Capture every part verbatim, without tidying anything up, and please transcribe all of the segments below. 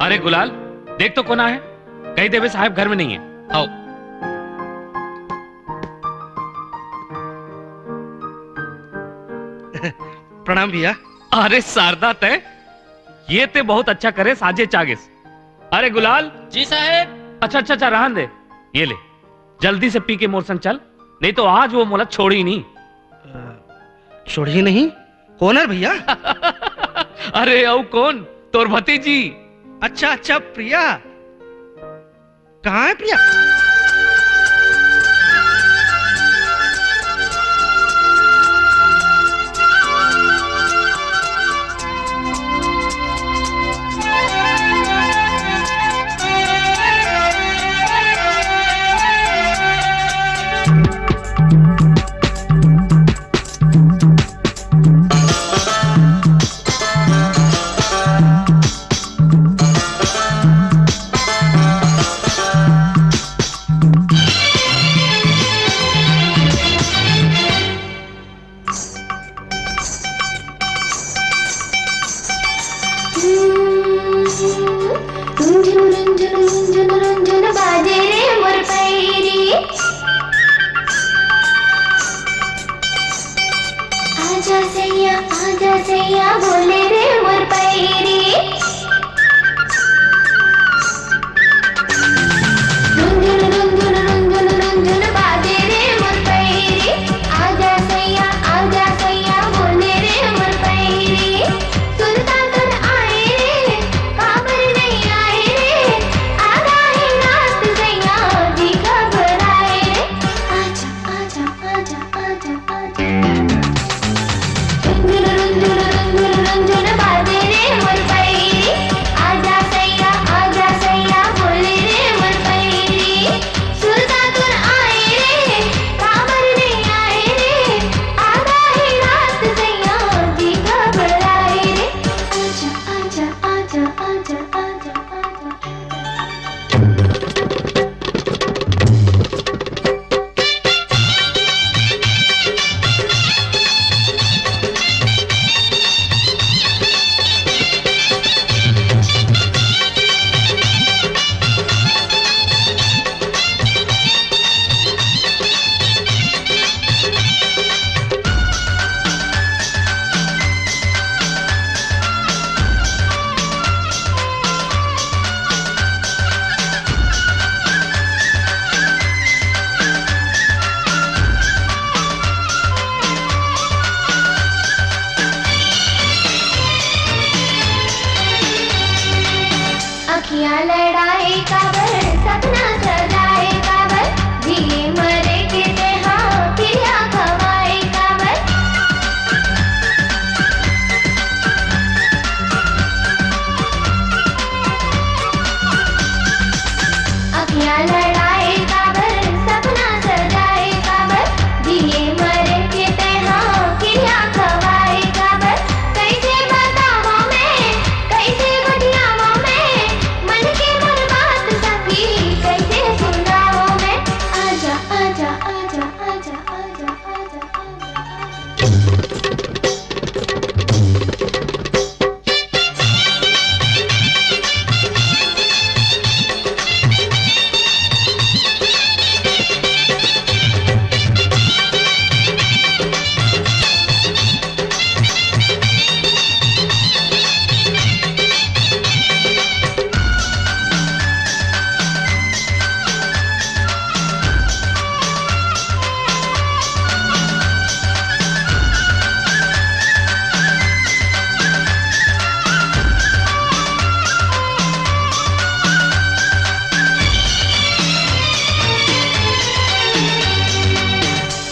अरे गुलाल, देख तो कोन आहे। कहि देबे साहेब घर में नहीं है। आओ। प्रणाम भैया। अरे शारदा, तैं ये ते बहुत अच्छा करे, साजे चागिस। अरे गुलाल। जी साहेब। अच्छा, अच्छा, अच्छा, रहन दे। ये ले, जल्दी से पी के मोर संग चल, नहीं तो आज वो मोला छोड़ही नहीं। अ, छोड़ही नहीं? कोन हर भैया? अरे अउ कोन, तोर भतीजी। अच्छा, अच्छा, प्रिया। कहाँ है प्रिया? रुंझुन रुंझुन रुंझुन रुंझुन बाजे रे मोर पैरी। आजा सैया, आजा सैया, बोले रे मोर पैरी। रुंझुन रुंझुन रुंझुन रुंझुन बाजे रे मोर पैरी। आजा सैया, आजा सैया, बोले रे मोर पैरी। सुरता कर आए रे, काबर नहीं आए रे। आधा ही रात सैया जी घबराए रे। आजा, आजा, आजा, आजा, आजा। रुंझुन रुंझुन रुंझुन रुंझुन बाजे रे मोर पैरी। आजा सैया, आजा सैया, बोले रे मोर पैरी। सुरता कर आए रे, काबर नहीं आए रे। आधा ही रात सैया जी घबराए रे। आजा, आजा, आजा, आजा, आजा, आजा। अखियाँ लड़ाए काबर, सपना सजाए काबर, जिए मरे के तेहा किरिया खवाए काबर। अखियाँ लड़ाए काबर, सपना सजाए काबर, जिए मरे के तेहा किरिया खवाए काबर। कैसे बतावं मैं, कैसे गोठियावं मैं, मन के मोर बात सखी कैसे सुनावं मैं। आजा, आजा, आजा, आजा, आजा, आजा, आजा, आजा।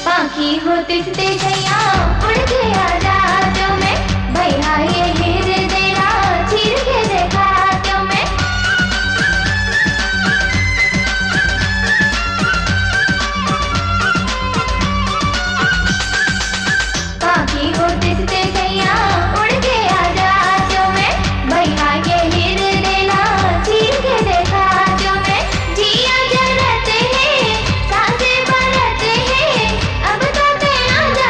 पाखी होतिस ते सैया, उड़ के आ जातेंव मैं। भैया ये हीर देला, चीर के देखा तेंव मैं। पाखी होतिस ते सैया, उड़ के आ जातेंव मैं। भैया ये हीर देला, चीर के देखा तेंव मैं। जिया जरत हे, साँसे बरत हे, अब तो ते आजा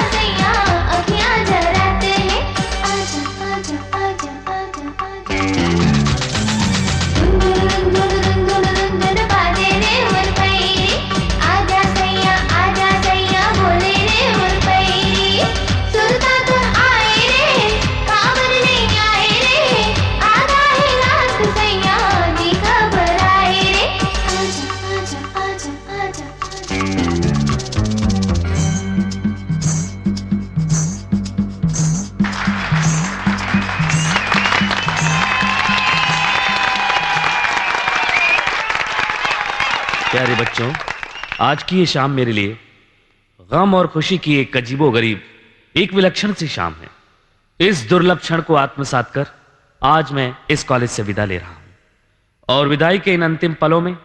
प्यारे बच्चों, आज की ये शाम मेरे लिए गम और खुशी की एक अजीबोगरीब, एक विलक्षण सी शाम है। इस दुर्लभ क्षण को आत्मसात कर आज मैं इस कॉलेज से विदा ले रहा हूँ। और विदाई के इन अंतिम पलों में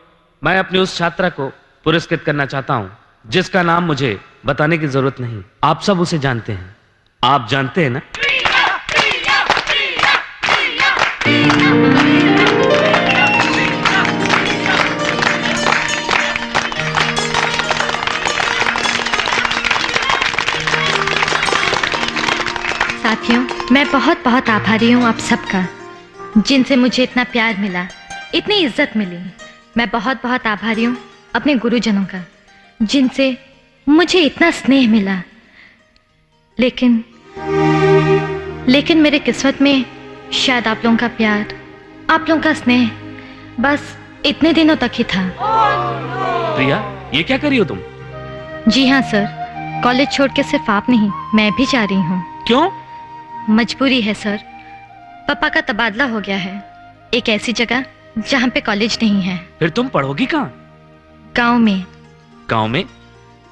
मैं अपनी उस छात्रा को पुरस्कृत करना चाहता हूँ, जिसका नाम मुझे बताने की जरूरत नहीं, आप सब उसे जानते हैं। आप जानते हैं ना? साथियों, मैं बहुत बहुत आभारी हूँ आप सबका, जिनसे मुझे इतना प्यार मिला, इतनी इज्जत मिली। मैं बहुत बहुत आभारी हूँ अपने गुरुजनों का, जिनसे मुझे इतना स्नेह मिला। लेकिन लेकिन मेरे किस्मत में शायद आप लोगों का प्यार, आप लोगों का स्नेह बस इतने दिनों तक ही था। प्रिया, ये क्या कर रही हो तुम? जी हाँ सर, कॉलेज छोड़ के सिर्फ आप नहीं, मैं भी जा रही हूँ। क्यों? मजबूरी है सर, पापा का तबादला हो गया है एक ऐसी जगह जहाँ पे कॉलेज नहीं है। फिर तुम पढ़ोगी कहाँ? गांव में। गांव में?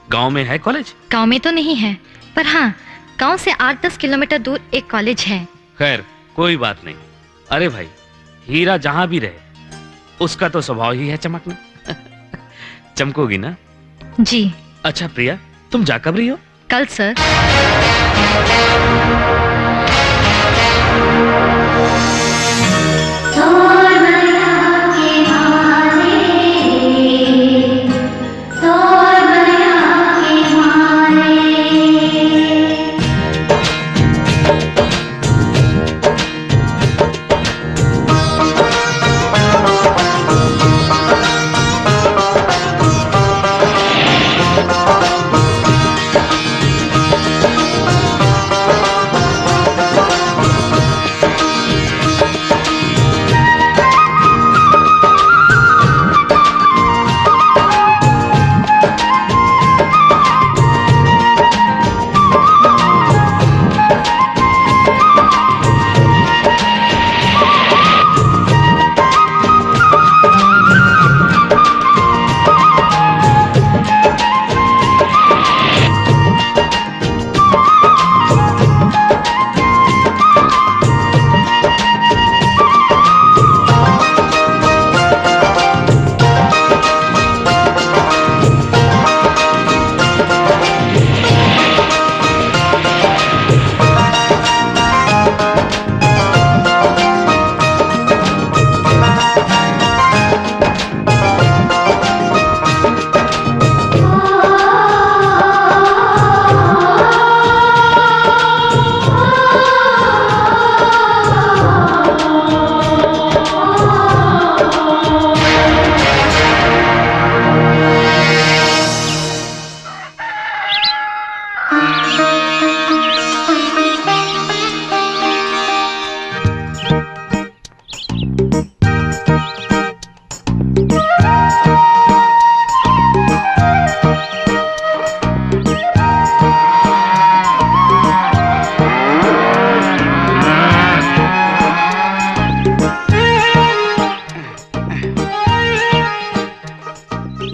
गांव में है कॉलेज? गांव में तो नहीं है, पर हाँ, गांव से आठ दस किलोमीटर दूर एक कॉलेज है। खैर, कोई बात नहीं। अरे भाई, हीरा जहां भी रहे, उसका तो स्वभाव ही है चमकना। चमकोगी ना? जी। अच्छा प्रिया, तुम जा कब रही हो? कल सर।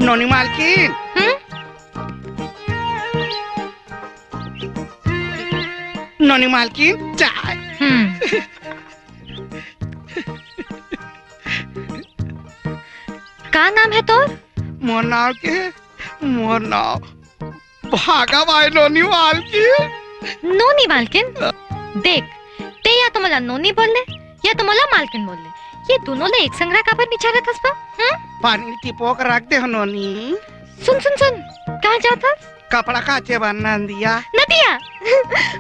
नोनी मालकिन। हम्म? नोनी मालकिन, चाय। हम्म। का नाम है तोर? मोर नाव के, मोर नाव भागा बाय नोनी मालकिन। नोनी मालकिन? देख, ते या तो मोला नोनी बोल ले, या तो मोला मालकिन बोल ले। ये दोनों ले एक संग काबर बिचारत हस बा? हम्म? पानी टिपोक रख दे हो नोनी। सुन, सुन, सुन, कहाँ जात हस? कपड़ा काचे बर नंदिया। नदिया?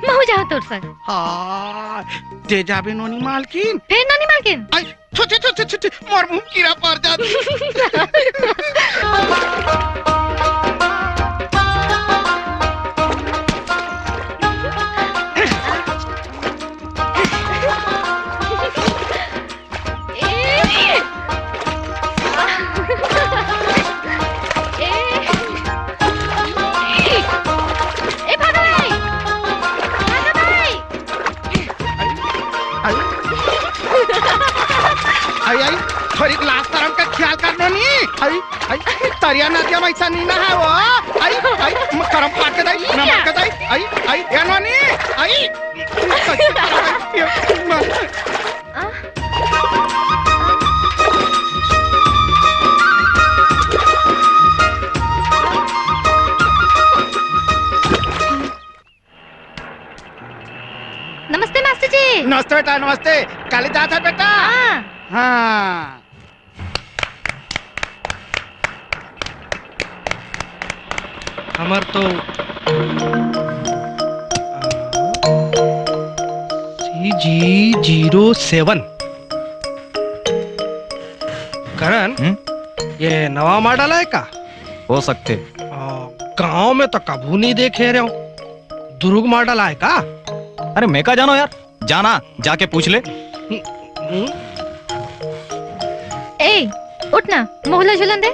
महू जाओ तोर संग। हाँ, दे जाबे नोनी मालकिन। फिर नोनी मालकिन? आई, छु, छु, छु, छु, छु, छु, मोर मुंह कीड़ा पर जात। ए, ए, ए, भागा भाई, भागा भाई। आई, आई, आई, आई। थोड़ी लाज शरम के ख्याल कर नोनी। आई, आई, तरिया नदिया में ऐसा नी नहाय वो। आई, आई, म-, करम फाट के दाई, न मार के दाई। आई, आई, ए नोनी, आई। नमस्ते मास्टर जी। नमस्ते बेटा, नमस्ते। काली जात है बेटा? हाँ। हाँ। हमर तो C G zero seven। करण, हम्म? ये नवा मॉडल है का? हो सकथे। आ, गांव में तो कभू नहीं देखे रहे हो। दुर्ग मॉडल आय का? अरे मैं का जानो यार, जाना जाके पूछ ले। ए, उठ ना, मोहला झुलन दे।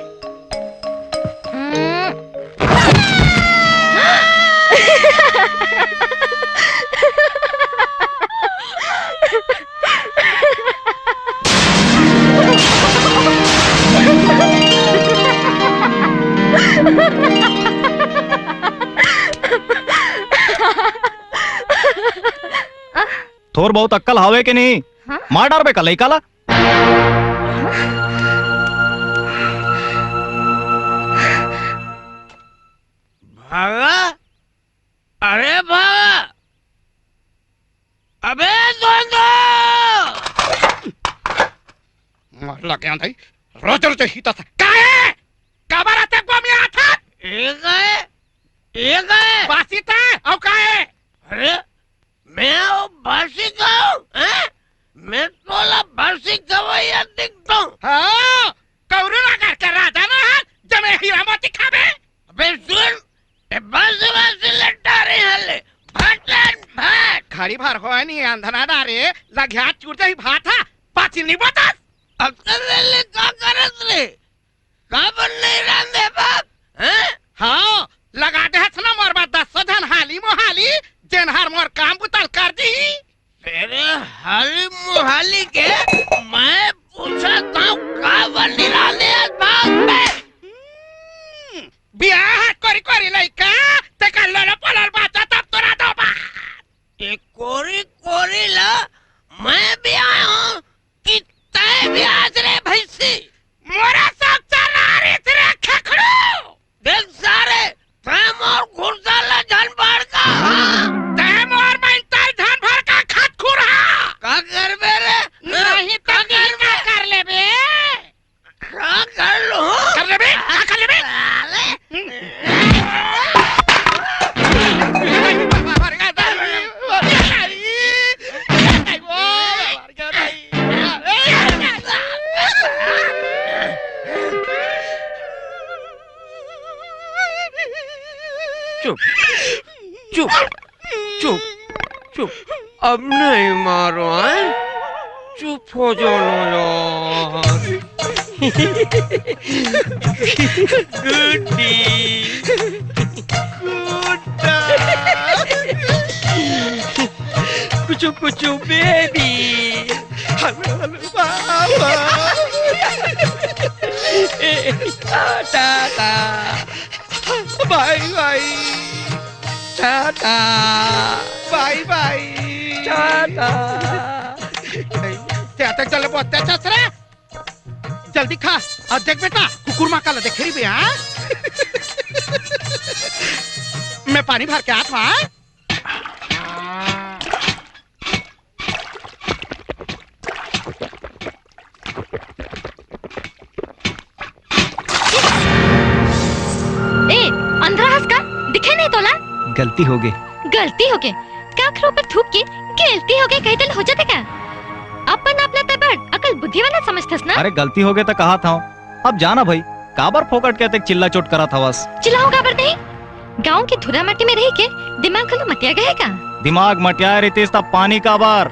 थोर बहुत अक्कल हावे के नहीं? हाँ? मार डारबे का लइका ला? भागा, अरे भागा, अबे दोंदो! मरला क्या भाई? रोज रोज ही तो था। काहे? काबर आते को मैं आता? एक है, एक है। बासी था, अब काहे? अरे, मैं वो बासी गाऊं, हैं? मैं तोला बासी गवैया दिखता हूँ। हाँ, कौरू नगर के राजा ना है, जमे हीरा मोती खाबे। अबे सुन, ए बासी बासी लट्टा रही हले, फटन फट। घड़ी भर होए नहीं अंधना डारे, लग्या चूर जाही भात हा, पाछी नहीं बता। अब तेरे लिए का करत रे? काबर नहीं रांधे बाप, हैं? हाँ, लगा दे हस ना मोर बर दस सौ झन हाली मोहाली, जेन हर मोर काम बुता ल कर दी। तेरे हाली मोहाली के मैं पूछत हूँ, काबर नहीं रांधे हस बाप बे? हम्म, बियाह कोरी कोरी लइका, ते कर लो ना पलर बाचा तब तोरा दो बात। ए कोरी कोरी ला मैं बियाह हूँ, कि तय भी आज रे भैंसी। मोरा सब चला रे तेरे खेखड़ू। देख सारे, तय मोर खुरसा ला झन भर का। तय मोर मैं तय झन भर का खत खुरहा। का करबे रे? नहीं तो का करबे? का कर लेबे? का कर लूं? कर लेबे? का कर लेबे? साले। चुप, चुप, चुप, चुप। अब नहीं मारो, हैं? चुप हो जाओ ना यार। गुड्डी। गुड्डा। कुचु कुचु बेबी। हेलो, हेलो, बाबा। ए, टाटा। बाय, बाय। टाटा। बाय, बाय। टाटा। ते अतक जल्दी बोलते छस रे? जल्दी खा अउ देख बेटा, कुकुर माँ काला देखे रहिबे, हाँ? मैं पानी भर के आत हूँ, हाँ? ए, अंधरा हस का? दिखे नहीं तोला? गलती होगे। गलती होगे? काखरो ऊपर थूक के गलती होगे कहि देले हो जाथे का? अपन आप ला तैं बड़ अकल बुद्धि वाला समझथस ना? अरे गलती होगे त कहत हंव, अब जा ना भई, काबर फोकट के अतेक चिल्ला चोट करत हवस? चिल्लाहूं काबर नहीं? गांव के धूरा माटी में रहि के दिमाग घलो मटिया गे हे का? दिमाग मटियाय रहितिस त पानी काबर?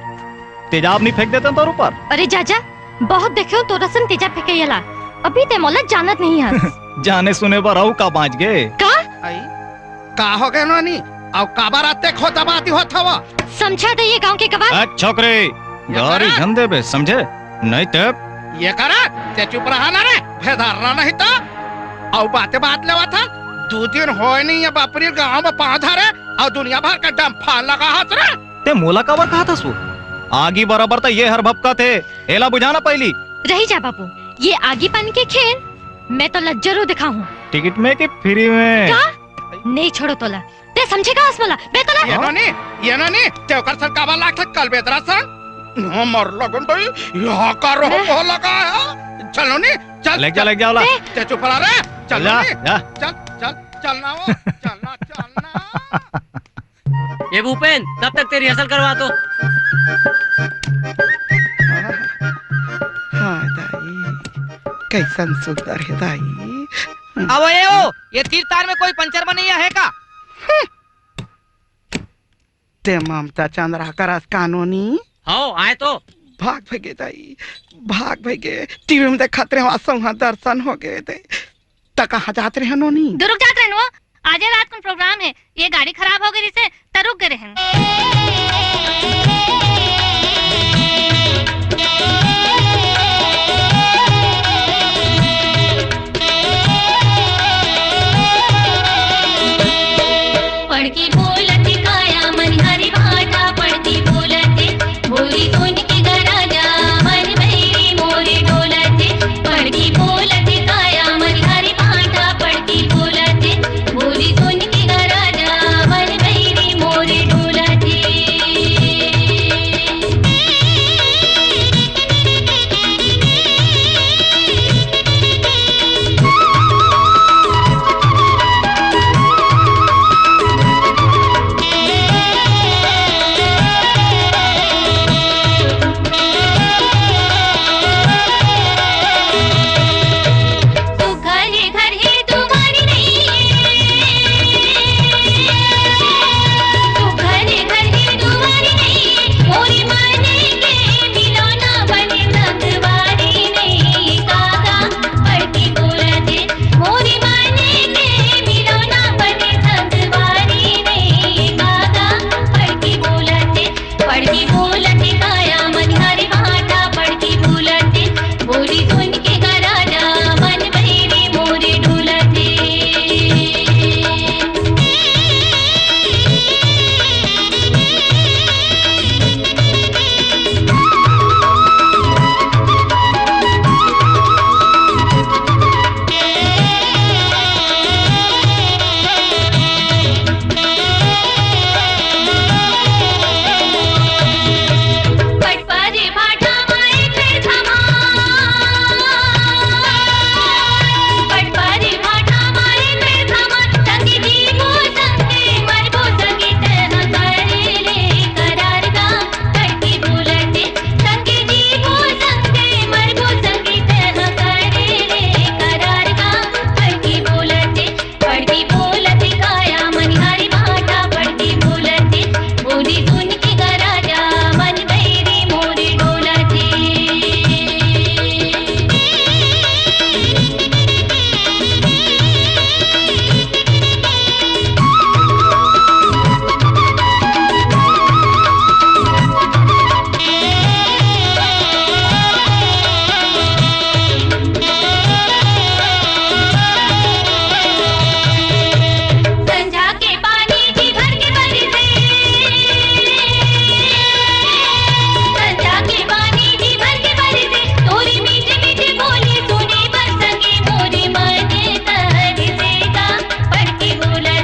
तेजाब नहीं फेंक देतेंव तोर ऊपर? अरे जा जा, बहुत देखेंव तोर असन तेजाब फेंकइया ला। अभी तैं मोला जानत नहीं हस। जाने सुने बर अउ का बांच गे? का? आई? का होगे नोनी? अउ काबर अतेक हो दबादी होत हव? समझा दे ये गांव के गवार। ए छोकरी, गारी झन देबे, समझे? नहीं ते ये करा, ते चुप रहा ना रे, भेदर रहा नहीं तो। अउ बाते बात लेवत हन, दू दिन होय नहीं ये बपरी गांव में पांव धरे, अउ दुनिया भर का डंफा लगा हस रे। ते मोला काबर कहत हस वो? आगी बराबर त ये हर भभकत हे, एला बुझाना पहिली। रही जा बाबू, ये आगी पानी के खेल मैं तो लज्जरू दिखाहूँ। टिकट में कि फ्री में? का? नहीं छोड़ो तोला। ते समझे का हस मोला? बे तोला। ये नोनी, ये नोनी, ते ओकर सन काबर लागथे कल बेदरा सन? हमर लगन भाई, यहाँ का रोह मोह लगा है। चल नोनी, चल, लेके जा, चल। लेके जा ओला। ते चुप रहा रे। चल जा, नोनी, जा। चल, चल, चल ना वो, चल ना, चल ना। ए भूपेन, कब तक ते rehearsal करवा तो? हाँ दाई, कइसन सुंदर हे दाई। अब ए ओ, ये तीर तार में कोई पंचर बनइया हे का? ते ममता चंद्रा करस का नोनी? हव, आय तो। भाग भगे दाई, भाग भगे। टीवी में देखत रहे, असो उहाँ दर्शन हो गए दे। त कहाँ जात रहे नोनी? दुरुग जात रहेन वो। आजे रात कुन प्रोग्राम हे, ये गाड़ी खराब हो गई रिसे, त रुक गए रहेन। पड़की बोलत काया मन हरी भाटा, पड़की बोलत बोली सुन के गराजा, मन भैरी मोरे डोलत। पड़की बोलत काया मन हरी भाटा, पड़की बोलत बोली सुन के गराजा, मन भैरी मोरे डोलत। पड़की बोलत काया मन हरी भाटा, पड़की बोलत बोली सुन के गराजा, मन भैरी मोरे डोलत।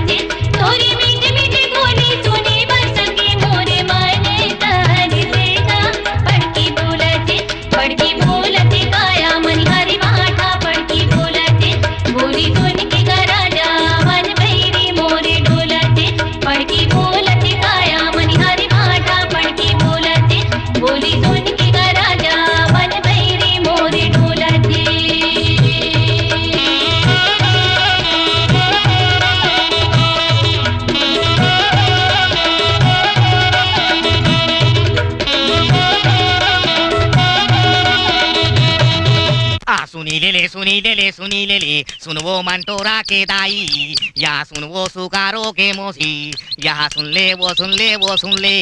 पड़की बोलत काया मन हरी भाटा, पड़की बोलत बोली सुन के गराजा, मन भैरी मोरे डोलत। पड़की बोलत काया मन हरी भाटा, पड़की बोलत बोली सुन के गराजा, मन भैरी मोरे डोलत। पड़की बोलत काया मन हरी भाटा, पड़की बोलत बोली सुन के गराजा, मन भैरी मोरे डोलत। आ सुनी ले ले, सुनी ले ले, सुनी ले ले, सुन वो मन टोरा के दाई, या सुन वो सुकारो के मोसी, या सुन ले वो, सुन ले वो, सुन ले,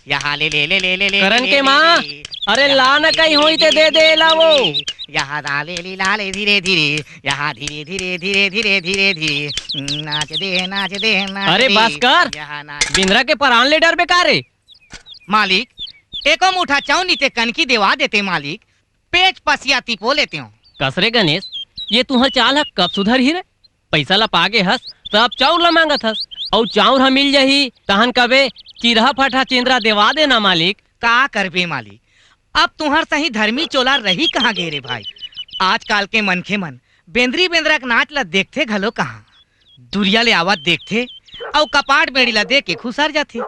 या ले ले ले ले ले ले करण ले के ले माँ, ले, अरे या ला न ले कहीं ले होई ते ले दे दे ले ला वो। ले। यहाँ डाले ली लाले धीरे धीरे, यहाँ धीरे धीरे धीरे धीरे धीरे धीरे, नाच दे नाच दे नाच अरे दे, बस कर। यहाँ नाच। बेंदरा के परान ले डरबे का रे? मालिक, एको मुठा चौनी ते कनकी देवा देते मालिक, पेच पसिया तिपो लेते हो। कस रे गणेश, ये तुहर चाल ह कब सुधरही रे? पइसा ला पागे हस, त अब चाउर ला मांगत हस, अउ चाउर ह मिल जही, तहन कबे चिरहा फटहा चेंदरा देवा देना मालिक। का करबे मालिक, अब तुहर सही धर्मी चोला रही कहाँ गे रे भाई? आजकाल के मनखे मन बेंदरी बेंदरा के नाच ला देखथे घलो कहाँ? दुरिया ले आवत देखथे अउ कपाट बेड़ी ला देख के खुसर जाथे।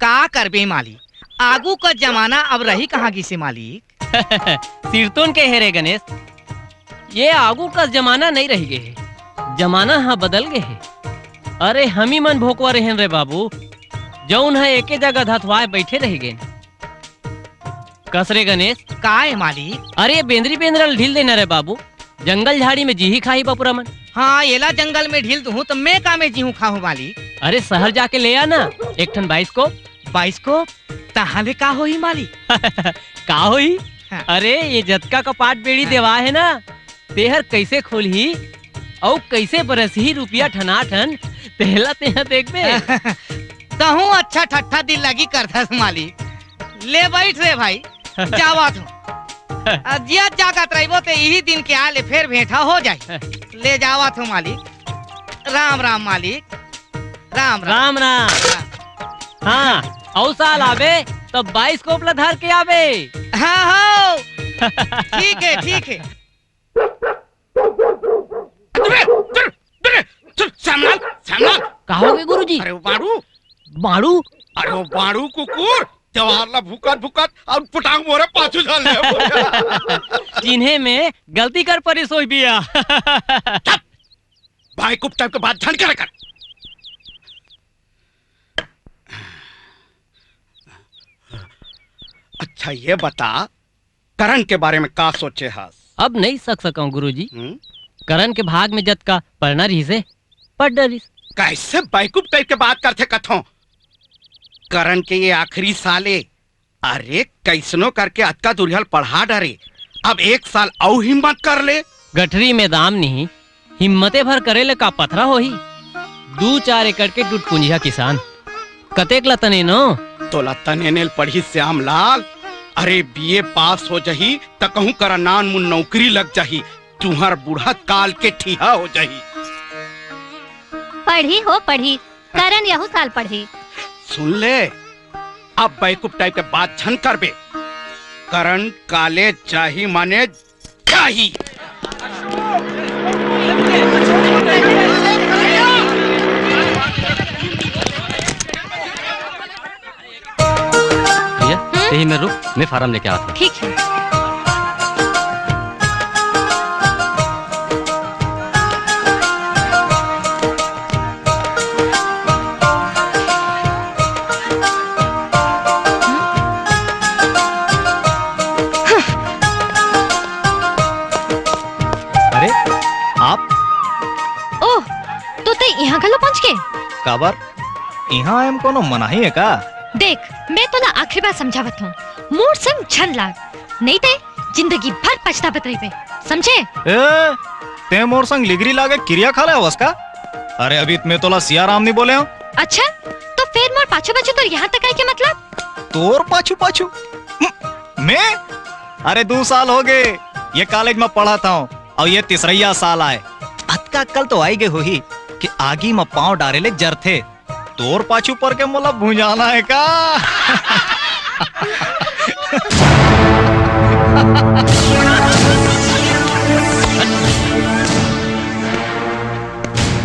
का करबे मालिक, आगू का जमाना अब रही कहाँ गिसे मालिक? सिरतोन के हे रे गणेश, ये आगू का जमाना नइ रहि गे हे, जमाना ह बदल गे हे। अरे हमी मन भोकवा रहेन रे बाबू, जउन ह एके जगह धतवाए बइठे रहि गेन। कस रे गणेश? का ए मालिक? अरे बेंदरी बेंदरा ल ढील देना रे बाबू, जंगल झाड़ी में जीही खाही बपुरा मन। हाँ, एला जंगल में ढील दूहूं त मैं का में जीहूं खाहूं मालिक? अरे शहर जाके ले आ ना एक ठन बाइस्कोप। बाइस्कोप? तहाँ ले का होही मालिक? का होही? हाँ। अरे ये जतका कपाट बेड़ी हाँ। देवा हे ना, तेहर कइसे खोलही अउ कइसे बरसही रुपया ठनाठन, तेला तेहा देखबे। तहूं अच्छा ठट्ठा दिल लगी करथस मालिक। ले बइठ रे भाई, जावत हूँ। आ, जियत जागत रहिबो ते इही दिन के आले फेर भेंटा हो जाही। ले जावत हूँ मालिक। राम राम मालिक। राम राम। राम राम। हाँ, अउ साल आबे त बाइस्कोप ला धर के आबे। हाँ हो। ठीक हे, ठीक हे। अरे, चल, चल, चल, श्यामलाल, श्यामलाल। का होगे गुरुजी? अरे वो बाड़ू। बाड़ू? अरे वो बाड़ू कुकुर, जवाहर ला भूकत भूकत अउ पटांग मोरे पाछू झाल ले। चिन्हे में गलती कर परिस होही बिया। चुप! बाइकुप टाइप के बात झन करे कर। अच्छा ये बता, करण के बारे में का सोचे हस? अब नइ सक सकंव गुरुजी। हम्म? करण के भाग में जतका पढ़ना रहिसे, पढ़ डरिस। कइसे बाइकुप टाइप के बात करथे कथों? करण के ये आखिरी साल ए। अरे कइसनो करके अतका दुरिहा ल पढ़ा डरे, अब एक साल अउ हिम्मत कर ले। गठरी में दाम नहीं, हिम्मते भर करे ले का पथरा होही? दू चार एकड़ के टुटपुंजिहा किसान, कतेक ला तनेनो? तोला तनेने ल पड़ही श्यामलाल। अरे बीए पास हो जही त कहूं करा नानमुन नौकरी लग जही, तुहर बुढ़त काल के ठिहा हो जही। पढ़ही हो पढ़ही, करण यहू साल पढ़ही। सुन ले, अब बाइकुप टाइप के बात झन करबे। करण कॉलेज जाही माने जाही। भैया, हम्म? यही में रुक, मैं फार्म लेके आता हूँ। ठीक है। अरे, आप? ओह, तो तैं इहाँ घलो पहुँच गे? काबर? इहाँ आए म कोनो मनाही हे का? देख, मैं तोला आखिरी बार समझावत हूँ, मोर संग झन लाग, नइ ते जिंदगी भर पछतावत रहिबे, समझे? ए, तें मोर संग लिगरी लागे किरिया खा ले हवस का? अरे, अभी त मैं तोला सियाराम नइ बोले हूँ। अच्छा, तो फेर मोर पाछू-पाछू तोर यहाँ तक आए के मतलब? तोर पाछू-पाछू? हम्म, मैं? अरे, दू साल हो गे, ये कॉलेज म पढ़त हूँ, अउ ये तीसरइया साल आय। अतका अक्कल तो आइगे होही कि आगी म पाँव डारे ले जरथे। तोर पाछू पर के मोला भुंजाना हे का?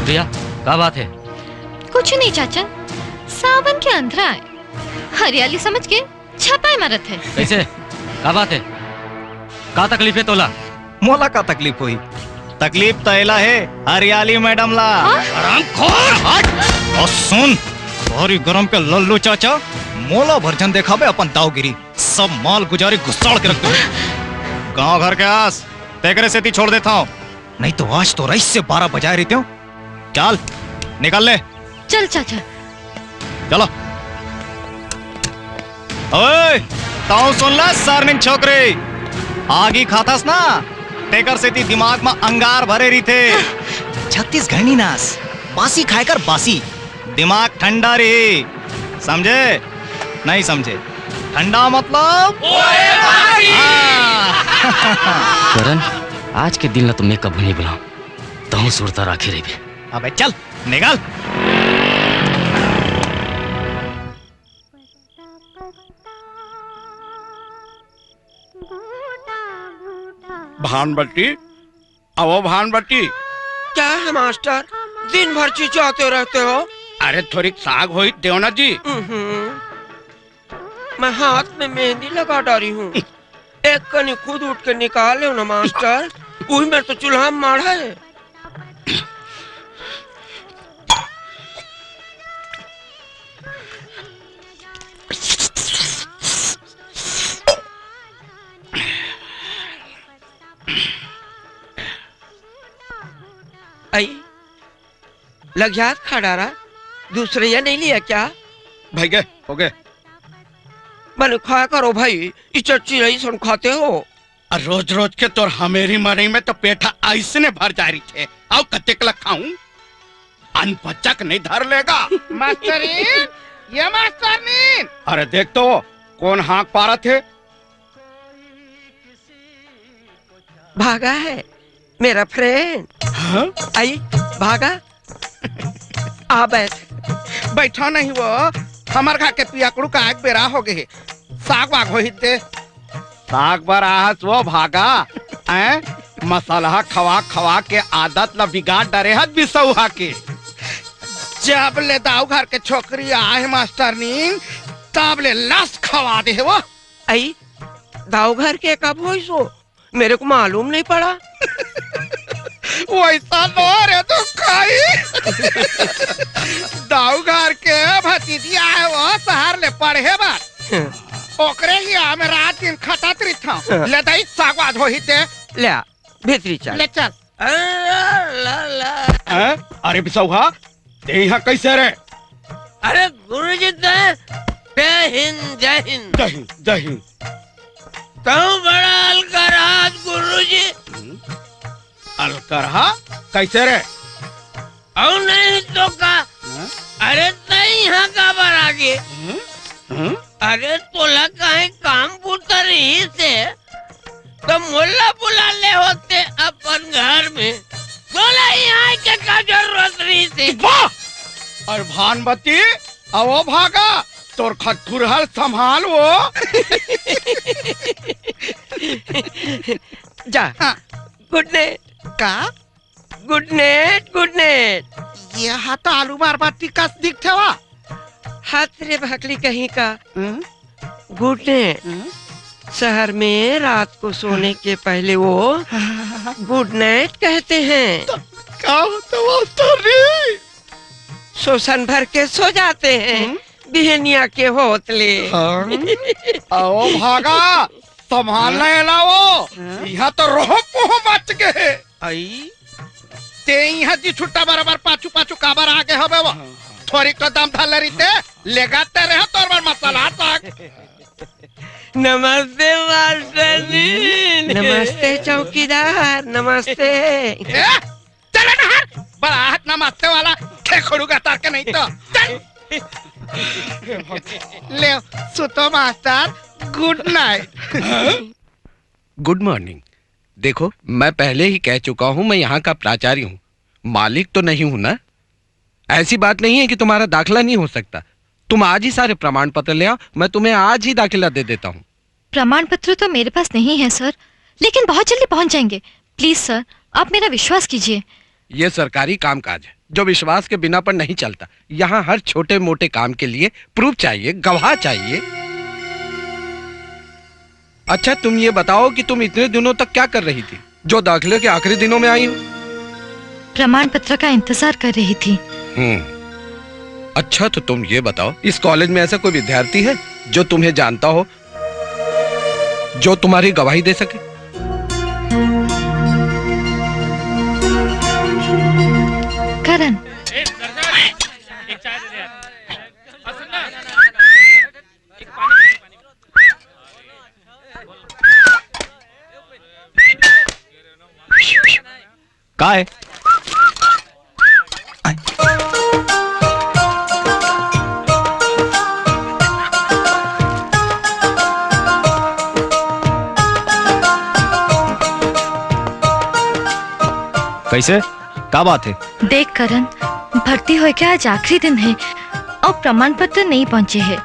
भैया, का बात हे? कुछ नहीं चाचा, सावन के अंधरा हे, हरियाली समझ के छपाई मारत हे। कइसे? का बात हे? का तकलीफ हे तोला? मोला का तकलीफ होही? तकलीफ त एला हे, हरियाली मैडम ला। हाँ? हरामखोर, हट! अउ सुन, तोरी गरम के लल्लू चाचा, मोला भर झन देखाबे अपन दावगिरी। सब माल गुजारी घुसाड़ के रख दे। गांव घर के आस, तेकरे सेती छोड़ देत हंव। नहीं तो आज तो रईस से बारह बजाए रहितेंव। चल, निकल ले। चल चाचा। चलो। ओए, तंव सुन ला, सारनिन छोकरी। आगी खाथस ना, तेकर सेती दिमाग म अंगार भरे रहिथे। छत्तीसगढ़ी नास, बासी खाए कर बासी, दिमाग ठंडा रही, समझे? नहीं समझे? ठंडा मतलब? हाँ। करण, आज के दिन ला तो मैं कभू नहीं भुलाऊं। तहूं सुरता राखे रहिबे। अबे चल, निकल। भानबट्टी, अवो भानबट्टी। क्या है मास्टर, दिन भर चिचियाते रहते हो? अरे थोड़ी साग होई देव ना जी। हम्म, मैं हाथ में मेहंदी लगा डाली हूँ। एक कनी खुद उठ के निकाल लो ना मास्टर, उही मेर तो चूल्हा माढ़ा है। आई, लग्यात खा डारा, दूसरइया नहीं लिया क्या? भइगे, होगे। बने खाया करो भाई, ई चच्ची रही सन खाते हो। अउ रोज रोज के तोर हमेरी मरई में तो पेट ह अइसने भर जा रहिथे। अउ कतेक ल खाहूं? अनपचक नहीं धर लेगा। मास्टरीन, ये मास्टरनीन। अरे देख तो, कोन हाँक पारत हे? भागा है मेरा फ्रेंड। हाँ? आई, भागा। आ बैठ। बैठा नहीं वो, हमर घर के पियकड़ू के आए के बेरा होगे हे। साग वाग होही ते। साग बर आहस वो भागा, हैं? मसलहा खवा खवा के आदत ला बिगाड़ डरे हस बिसौहा के। जब ले दाऊ घर के छोकरी आहे मास्टरनीन, तब ले लस खवा दे हे वो। आई, दाऊ घर के कब होइस वो? मेरे को मालूम नहीं पड़ा। वैसा नो रे तू खाई। दाऊ घर के भतीजी आहे वो सहर ले पढ़े बर। हम्म। ओकरे ही आमे रात दिन खटत रहिथंव। हम्म। ले दई साग वाग होही ते। ले आ, भीतरी चल। ले चल। अरे ला ला। हैं? अरे बिसौहा, ते इहाँ कैसे रे? अरे गुरुजी, ते जय हिंद, जय हिंद। जय हिंद, जय हिंद। तहूँ बड़ा अलकरहा गुरुजी। हम्म? अलकरहा? कैसे रे? अउ नहीं तो का? हाँ? अरे ते इहाँ काबर आगे? हम्म? हम्म? अरे तोला कहीं काम बूता रहिस हे, त मोला बुला ले होते अपन घर में। तोला इहाँ के का जरूरत रहिस हे? वाह! अरे भानबती, अवो भागा, तोर खतखुरहा ल संभाल वो। जा, हाँ। गुड नाइट। का? गुड नाइट, गुड नाइट। ये हा तो आलू बरबट्टी कस दिखथे वा। हत रे भकली कहीं का। हम्म? गुड नाइट। हम्म? शहर में रात को सोने के पहले वो गुड नाइट कहते हैं। तो का होता मास्टरनी? सोसन भर के सो जाते हैं। हम्म? बिहनिया के होत ले। हाँ? अवो भागा, संभाल हाँ? ले लावो। हाँ? इहाँ तो रोह पोह मच गे हे। आई? ते इहाँ जी छुट्टा बराबर पाछू पाछू काबर आगे हवे वो? हाँ, हाँ। थोड़ी तो दम धर ले रहिते, लेगाते रहे तोर बर मसाला साग। नमस्ते मास्टरनी। नमस्ते चौकीदार, नमस्ते। ए, चल ना हट, बड़ा हाथ नमस्ते वाला, खेखड़ू का तार के नहीं तो। चल। ले, सुतो मास्टर, गुड नाइट। गुड मॉर्निंग। देखो, मैं पहले ही कह चुका हूँ, मैं यहाँ का प्राचार्य हूँ, मालिक तो नहीं हूँ ना। ऐसी बात नहीं है कि तुम्हारा दाखिला नहीं हो सकता। तुम आज ही सारे प्रमाण पत्र ले आओ, मैं तुम्हें आज ही दाखिला दे देता हूँ। प्रमाण पत्र तो मेरे पास नहीं है सर, लेकिन बहुत जल्दी पहुँच जाएंगे। प्लीज सर, आप मेरा विश्वास कीजिए। ये सरकारी कामकाज है, जो विश्वास के बिना पर नहीं चलता। यहाँ हर छोटे मोटे काम के लिए प्रूफ चाहिए, गवाह चाहिए। अच्छा, तुम ये बताओ कि तुम इतने दिनों तक क्या कर रही थी, जो दाखिले के आखिरी दिनों में आई हो? प्रमाण पत्र का इंतजार कर रही थी। हम्म। अच्छा, तो तुम ये बताओ, इस कॉलेज में ऐसा कोई विद्यार्थी है जो तुम्हें जानता हो, जो तुम्हारी गवाही दे सके? करण। का है? कैसे? का बात है? देख करण, भर्ती होए के आज आखिरी दिन है और प्रमाण पत्र नहीं पहुंचे है।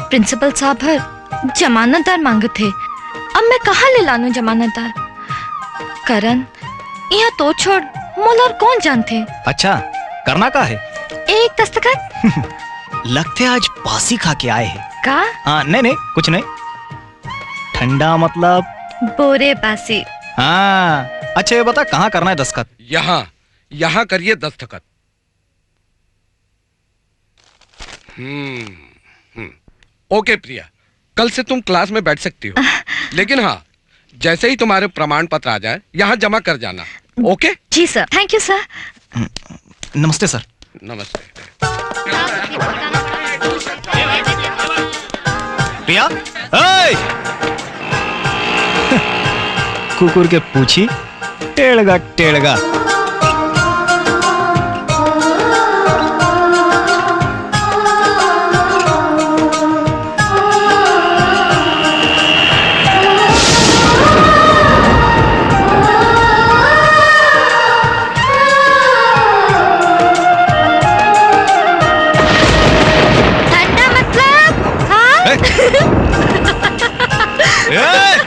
प्रिंसिपल साहब हर जमानतदार मांगत है। अब मैं कहाँ ले लानू जमानतदार? करण, यहाँ तो छोड़, मोला और कौन जानथे? अच्छा, करना का है? एक दस्तखत। लगथे आज बासी खा के आए हैं। का? हाँ, नहीं, नहीं, कुछ नहीं। ठंडा मतलब? बोरे बासी। हाँ, अच्छा ये बता, कहाँ करना है दस्तखत? यहाँ, यहाँ करिए दस्तखत। हम्म, हम्म। ओके प्रिया, कल से तुम क्लास में बैठ सकती हो। लेकिन हाँ, जैसे ही तुम्हारे प्रमाण पत्र आ जाए, यहाँ जमा कर जाना। ओके? जी सर। Thank you sir. नमस्ते सर। नमस्ते। प्रिया, ए! कुकुर के पूछी, टेढ़गा, टेढ़गा। ठंडा मतलब? हाँ? ए! ए!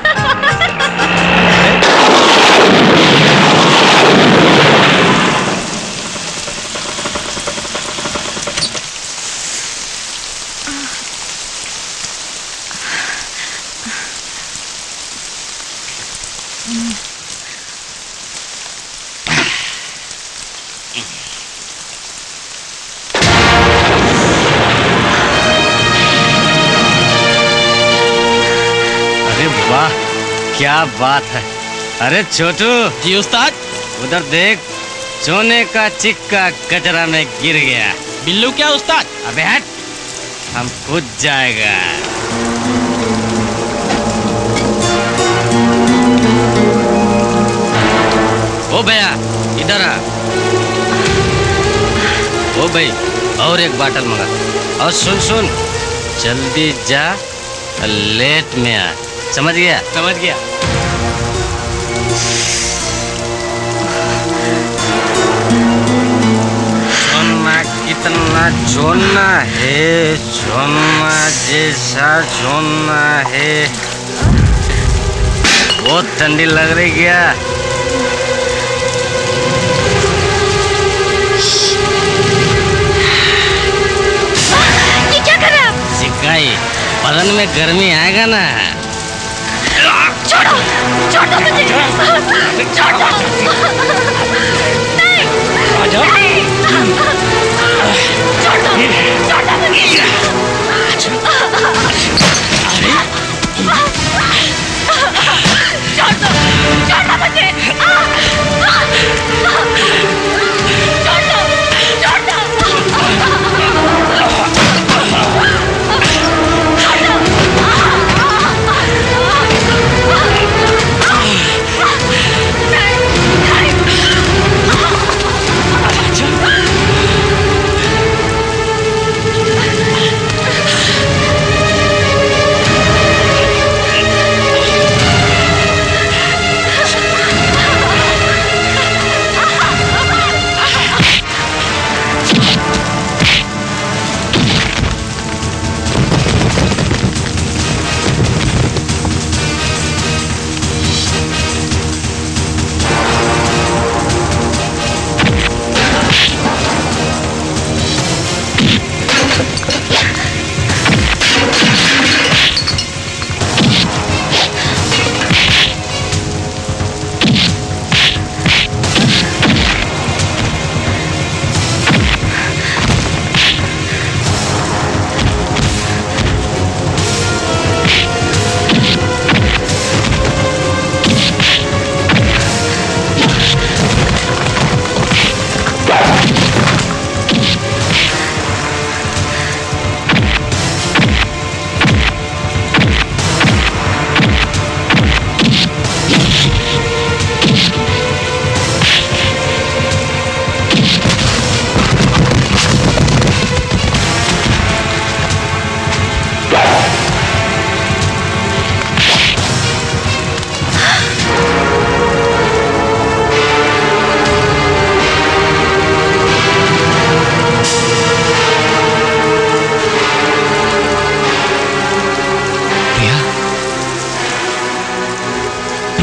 अरे वाह, क्या बात है। अरे छोटू। जी उस्ताद। उधर देख, सोने का सिक्का कचरा में गिर गया। बिल्लू क्या उस्ताद? अबे हट, हम खुद जाएगा। ओ भैया, इधर आ। ओ भाई, और एक बाटल मंगा। और सुन सुन, जल्दी जा, लेट में आ। समझ गया? समझ गया। सोना कितना सोना है, सोना जैसा सोना है। बहुत ठंडी लग रही क्या? ये क्या कर रहे हैं आप? सिकाई, बदन में गर्मी आएगा ना। छोड़ो, छोड़ो मुझे, छोड़ो। नहीं, आजा। नहीं। छोड़ दो, छोड़ दो मुझे। अरे। छोड़ दो, छोड़ दो मुझे। छोड़ दो, छोड़ दो।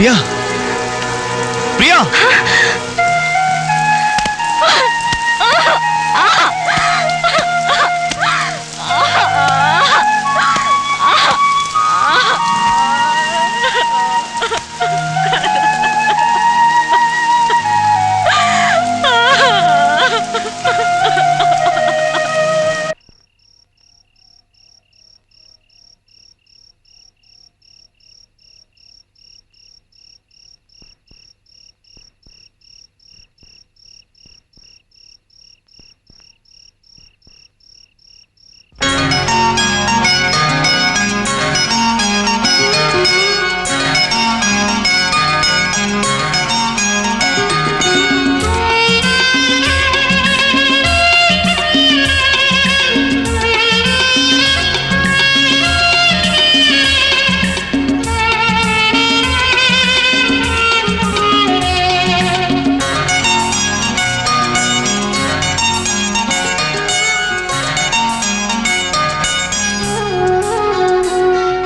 प्रिया, प्रिया।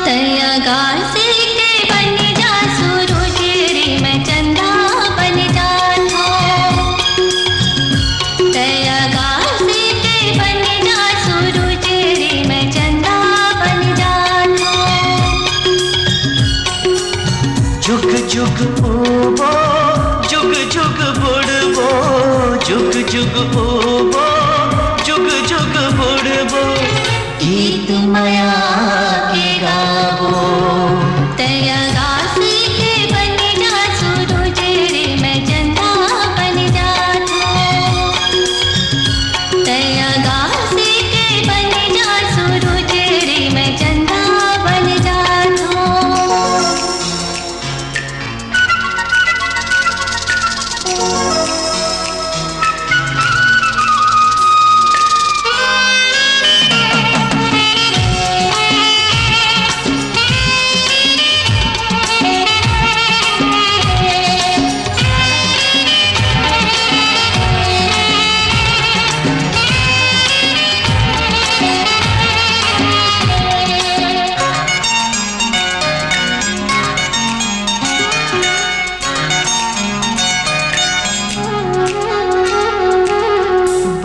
तैं आकाशी के बन जा सूरज रे, मैं चंदा बन जाथों। तैं आकाशी के बन जा सूरज रे, मैं चंदा बन जाथों। जुग जुग उगबो, जुग जुग बुड़बो, जुग जुग उगबो, जुग जुग बुड़बो, गीत मया के गाबो। तैं आकाशी के बन जा सूरज रे, मैं चंदा बन जाथों। तैं आकाशी के बन जा सूरज रे, मैं चंदा बन जाथों।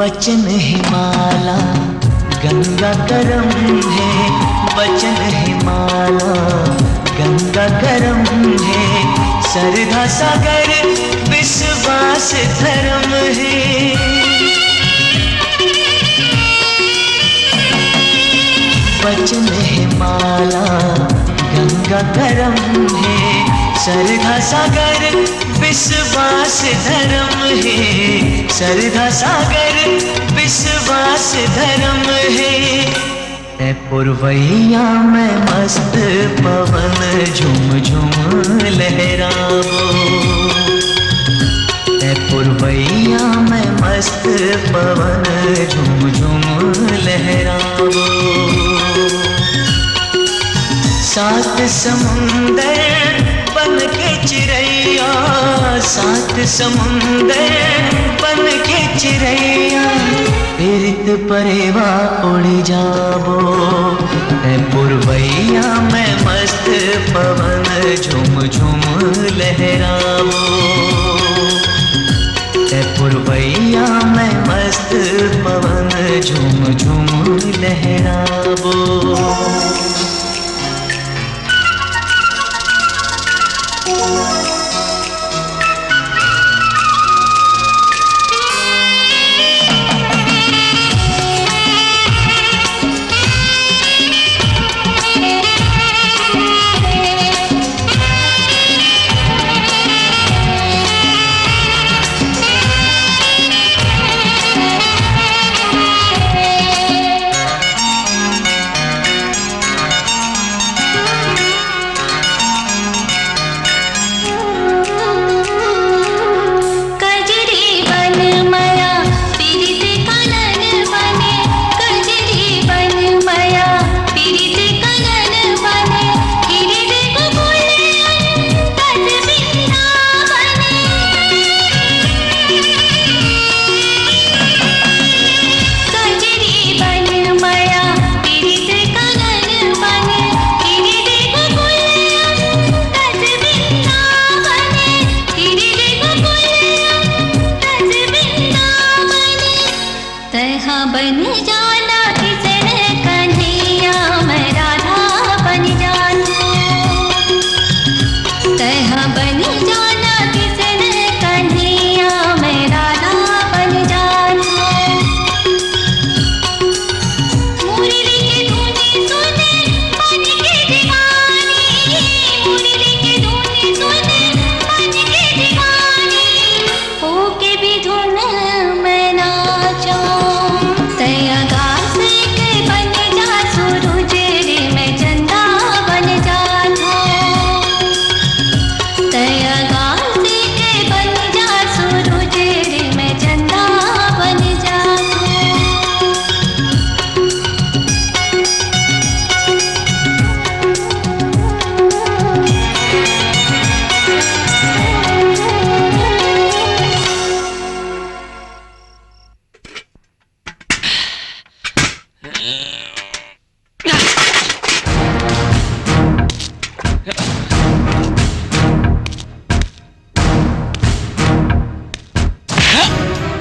बचन हे माला गंगा करम हे, बचन हे माला गंगा करम हे, सरधा सागर विश्वास धरम हे। बचन हे माला गंगा करम हे, सरधा सागर विश्वास धरम हे, सरधा सागर विश्वास धरम हे। तैं पुरवैया मैं मस्त पवन झुम झुम लहराबो। तैं पुरवैया मैं मस्त पवन झुम झुम लहराबो। सात समुंदर बन के चिरैया, सात समुंदर बन के चिरैया, पीरित परेवा उड़ जाबो। तैं पुरवैया मैं मस्त पवन झुम झुम लहराबो। तैं पुरवैया मैं मस्त पवन झुम झुम लहराबो। मिलके धुन सुन मन के दीवानी, होके भी धुन मैं नाचूं। तय आकाश के बन जा सूरज रे, मैं चंदा बन जाथों। तय आकाश के बन जा सूरज रे, मैं चंदा बन जाथों।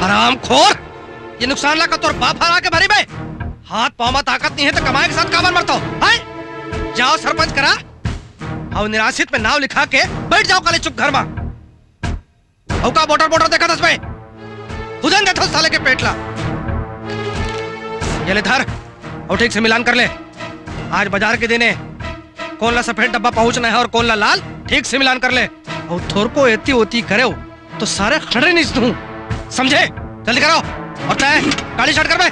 हरामखोर, ये नुकसान ला का तोर बाप हरा के भरी बे? हाथ पाँव म ताकत नहीं है तो कमाए के साथ काबर मरतो? हैं? जाओ सरपंच करा, अउ निराश्रित में नाव लिखा के बैठ जाओ काली चुप घर मा। अउ का बोटर बोटर देखत हस बे? खुदन देथो साले के पेट ला। ये ले धर, अउ ठीक से मिलान कर ले। आज बाजार के दिन हे, कोन ला सफेद डब्बा पहुंचना है अउ कोन ला लाल, ठीक से मिलान कर ले। अउ थोरको एती ओती करेव तो सारे खड़े नीच दूं, समझे? जल्दी करो। अउ तय गाड़ी स्टार्ट कर बे।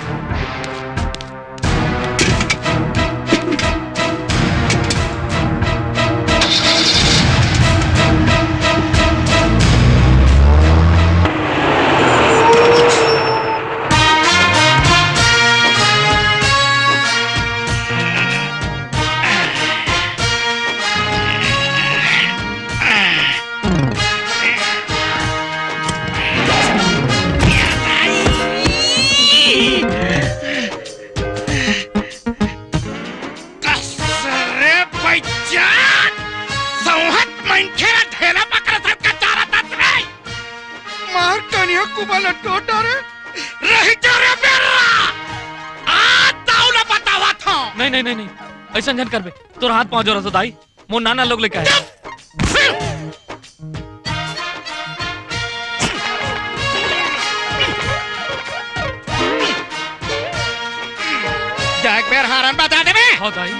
कस रे बइचन, सौंहत मनखे ला ढेला पकड़ा सब का चारा तस रे। मार कनिहा कुबा ल टोटा रे। रहि जा रे बेर्रा, आज दाऊ ला बतावत हंव। नहीं, नहीं, नहीं, नहीं, अइसन झन करबे, तोर हाथ पाँव जोरत हंव दाई। मोर नाना लोग लेके आए। जा एक बेर हारन बजा देबे। हाँ दाई।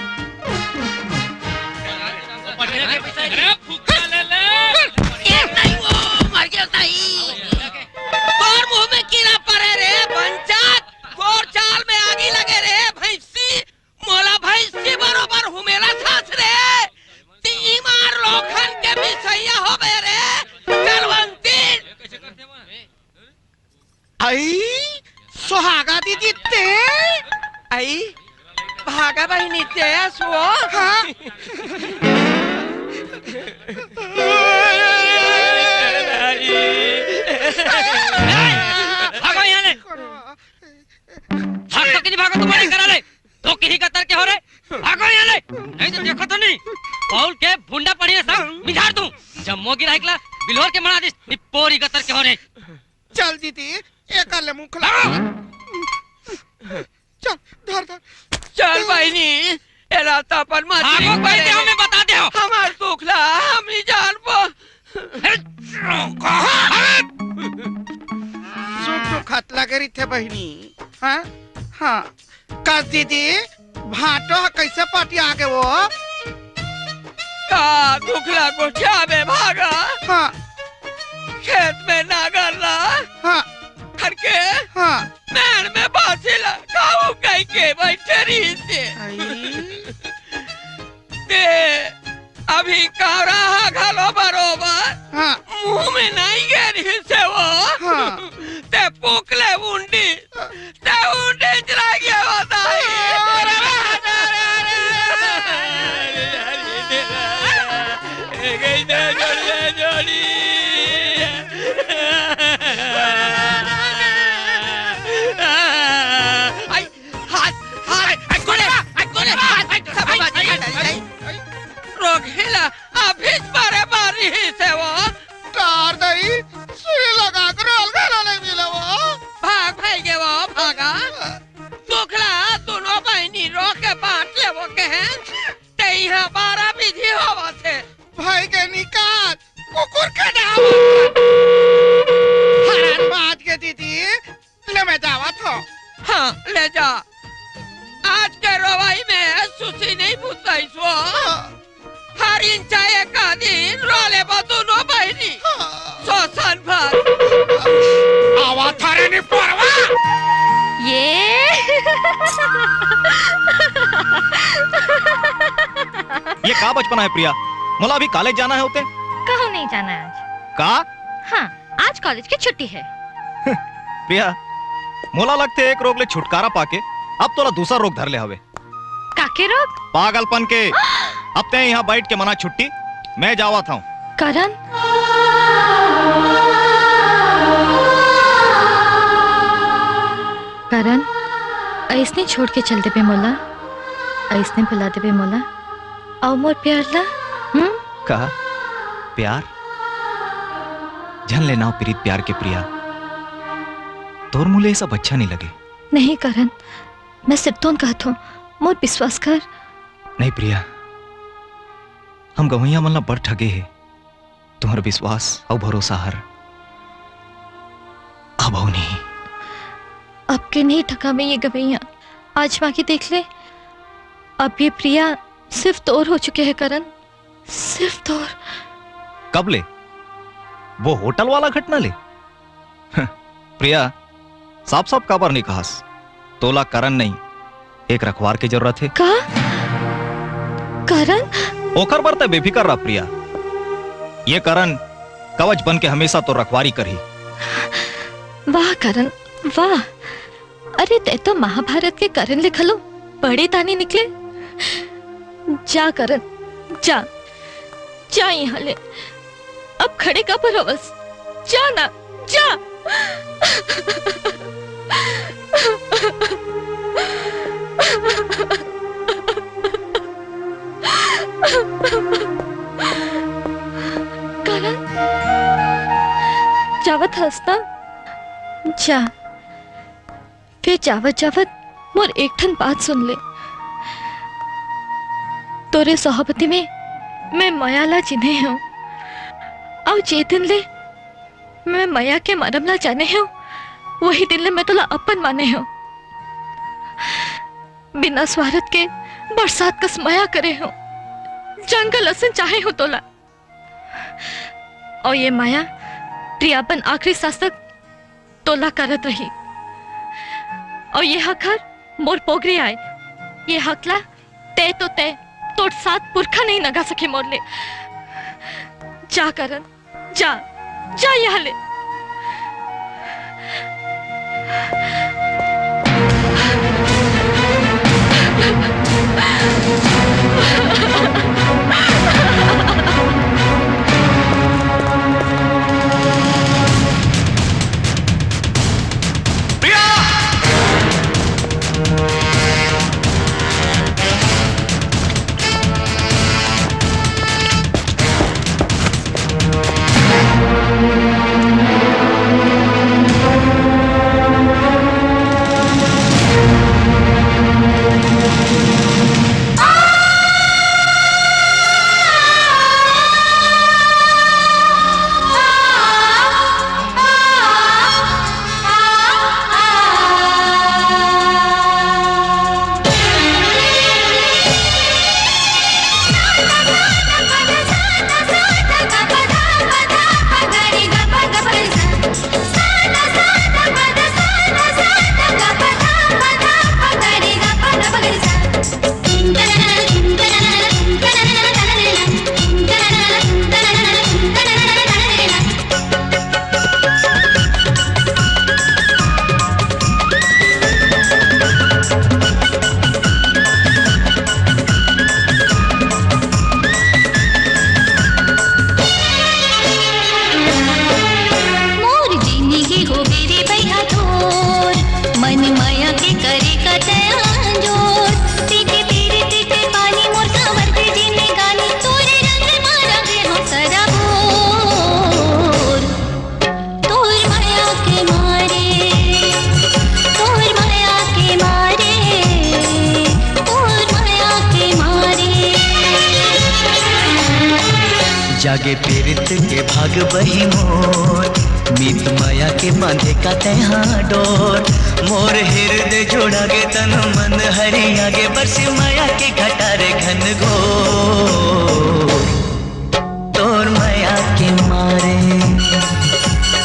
अरे फुक्का ले ले। ए दाई वो मर गया दाई। तोर मुंह में कीड़ा पड़े रे बंचत, तोर चाल में आगी लगे रे भैंसी। मोला भैंसी बरोबर हुमेला सास रे। तीमार लोखन के बिसैया होबे रे, चलवंती। आई, सुहागा दीदी ते। आई, भागा बहिनी ते असो। हाँ। भागो यहाँ ले। भाग सकती नहीं, भागो, तुम्हारे करा ले। तो किही गतर के हो रे, भागो यहाँ ले, नहीं तो देखो तो नहीं, पौल के भुंडा पड़िया सब मिझार दूं। जम्मो गिरा एकला बिलोर के मना दिस, निपोरी गतर के हो रे। चल दीदी, एकर ले मुखला। चल, धर, धर। चल बहिनी, एला तो अपन मछली भागो, कह दे, हमें बता दे हो। हमार दुख ला, हम नहीं जान पा। सुख दुख हाथ लगे रहिथे बहिनी। हाँ? हाँ। कस दीदी, भांटो ह कइसे पटिया गे वो? का दुख ला गोठिया में भागा? हाँ। खेत में नागर ला। हाँ। हर के? हाँ। मेड़ में बासी ला। काऊ कहि के बइठे रहिसे। आई। ते अभी कावरा हा घलो बरोबर हाँ। मुंह में नहीं गे रहिसे वो। हाँ। ते पोकले उंडी, ते उंडी चला गया वो दाई। आई, हाथ, हाथ, आई, कोने, आई, कोने, हाथ, आई, सब बात, आई, आई, आई, आई। रोगेला अभिच मारे मारी ही से वो। कार दई, सुई लगा के रोल घलो नहीं मिले वो। भाग भाई गे वो, भागा। दुखला दोनों बहिनी रोके बांट ले वो कहें। ते इहाँ बारह विधि होवत हे। भाई के निकाल, कुकुर के डाल। हरान बात के दीदी, ले मैं जावत हूँ। हाँ, ले जा। आज के रोवाई में सुसी नहीं बुताइस वो। हाँ। हर इंचा एक बचपना है प्रिया, मोला अभी कॉलेज जाना है होते। कहूँ नहीं जाना है आज। का? हाँ, आज कॉलेज की छुट्टी है। प्रिया, मोला लगथे एक रोग ले छुटकारा पाके अब तोला दूसरा रोग धर ले हवे। काके रोग? पागलपन के। अब तैं यहाँ बैठ के मना छुट्टी, मैं जावत हूँ। करण? करण, अइसने छोड़ के चल देबे मोला? अइसने भुला देबे मोला? अउ मोर प्यार ला? हम्म? का? प्यार? झन ले नाव पिरीत प्यार के प्रिया। तोर मुँह ले ये सब अच्छा नहीं लगे। नहीं करण, मैं सिरतोन कहत हूँ, मोर विश्वास कर। नहीं प्रिया, हम गवैया मन ला बड़ ठगे हे। तुम्हर विश्वास अउ भरोसा हर अब अउ नहीं। अब के नहीं ठगा मैं ये गवैया। आजमा के देख ले, अब ये प्रिया सिर्फ तोर हो चुके है करण, सिर्फ तोर। कब ले? वो होटल वाला घटना ले? प्रिया, साफ साफ काबर नहीं कहस? तोला करण नहीं, एक रखवार के जरूरत है। का? करण? ओकर बर तैं बेफिकर रह प्रिया, ये करण कवच बन के हमेशा तोर रखवारी करही। वाह करण, वाह। अरे, तैं तो महाभारत के करण ले घलो बड़े दानी निकले। जा करण, जा, जा यहाँ ले। अब खड़े काबर हवस? जा ना, जा। करण, जावत हस ना? जा। फेर जावत जावत मोर एक ठन बात सुन ले। तोरे सोहबती में मैं मया ला चिन्हे हूँ, अउ जे दिन ले मैं मया के मरम ला जाने हूँ, वही दिन ले मैं तोला अपन माने हूँ। बिना स्वार्थ के बरसात कस मया करे हूँ, जंगल असन चाहे हूँ तोला। अउ ये मया प्रिया अपन आखिरी सांस तक तोला करत रही। अउ ये हक हर मोर पोगरी आय। ये हक ला तैं तो तैं, तोर सात पुरखा नहीं नगा सके मोर ले। जा करण, जा, जा यहाँ ले। मोर जिनगी हो बेरे बइहा थोर, मन मया के करे कतय अंजोर। पीके पीरे पीके पानी मोर संवर के जिनगानी, तोरे रंग मा रंगे हो सराबोर। तोर मया के मारे, तोर मया के मारे, तोर मया के मारे। जागे पीरित के भाग बही मोर, मीत मया के बांधे का तैहा डोर। मोर हिरदे जुड़ा गे तन मन हरिया गे, बरसे मया के घटा रे घन घोर। तोर मया के मारे,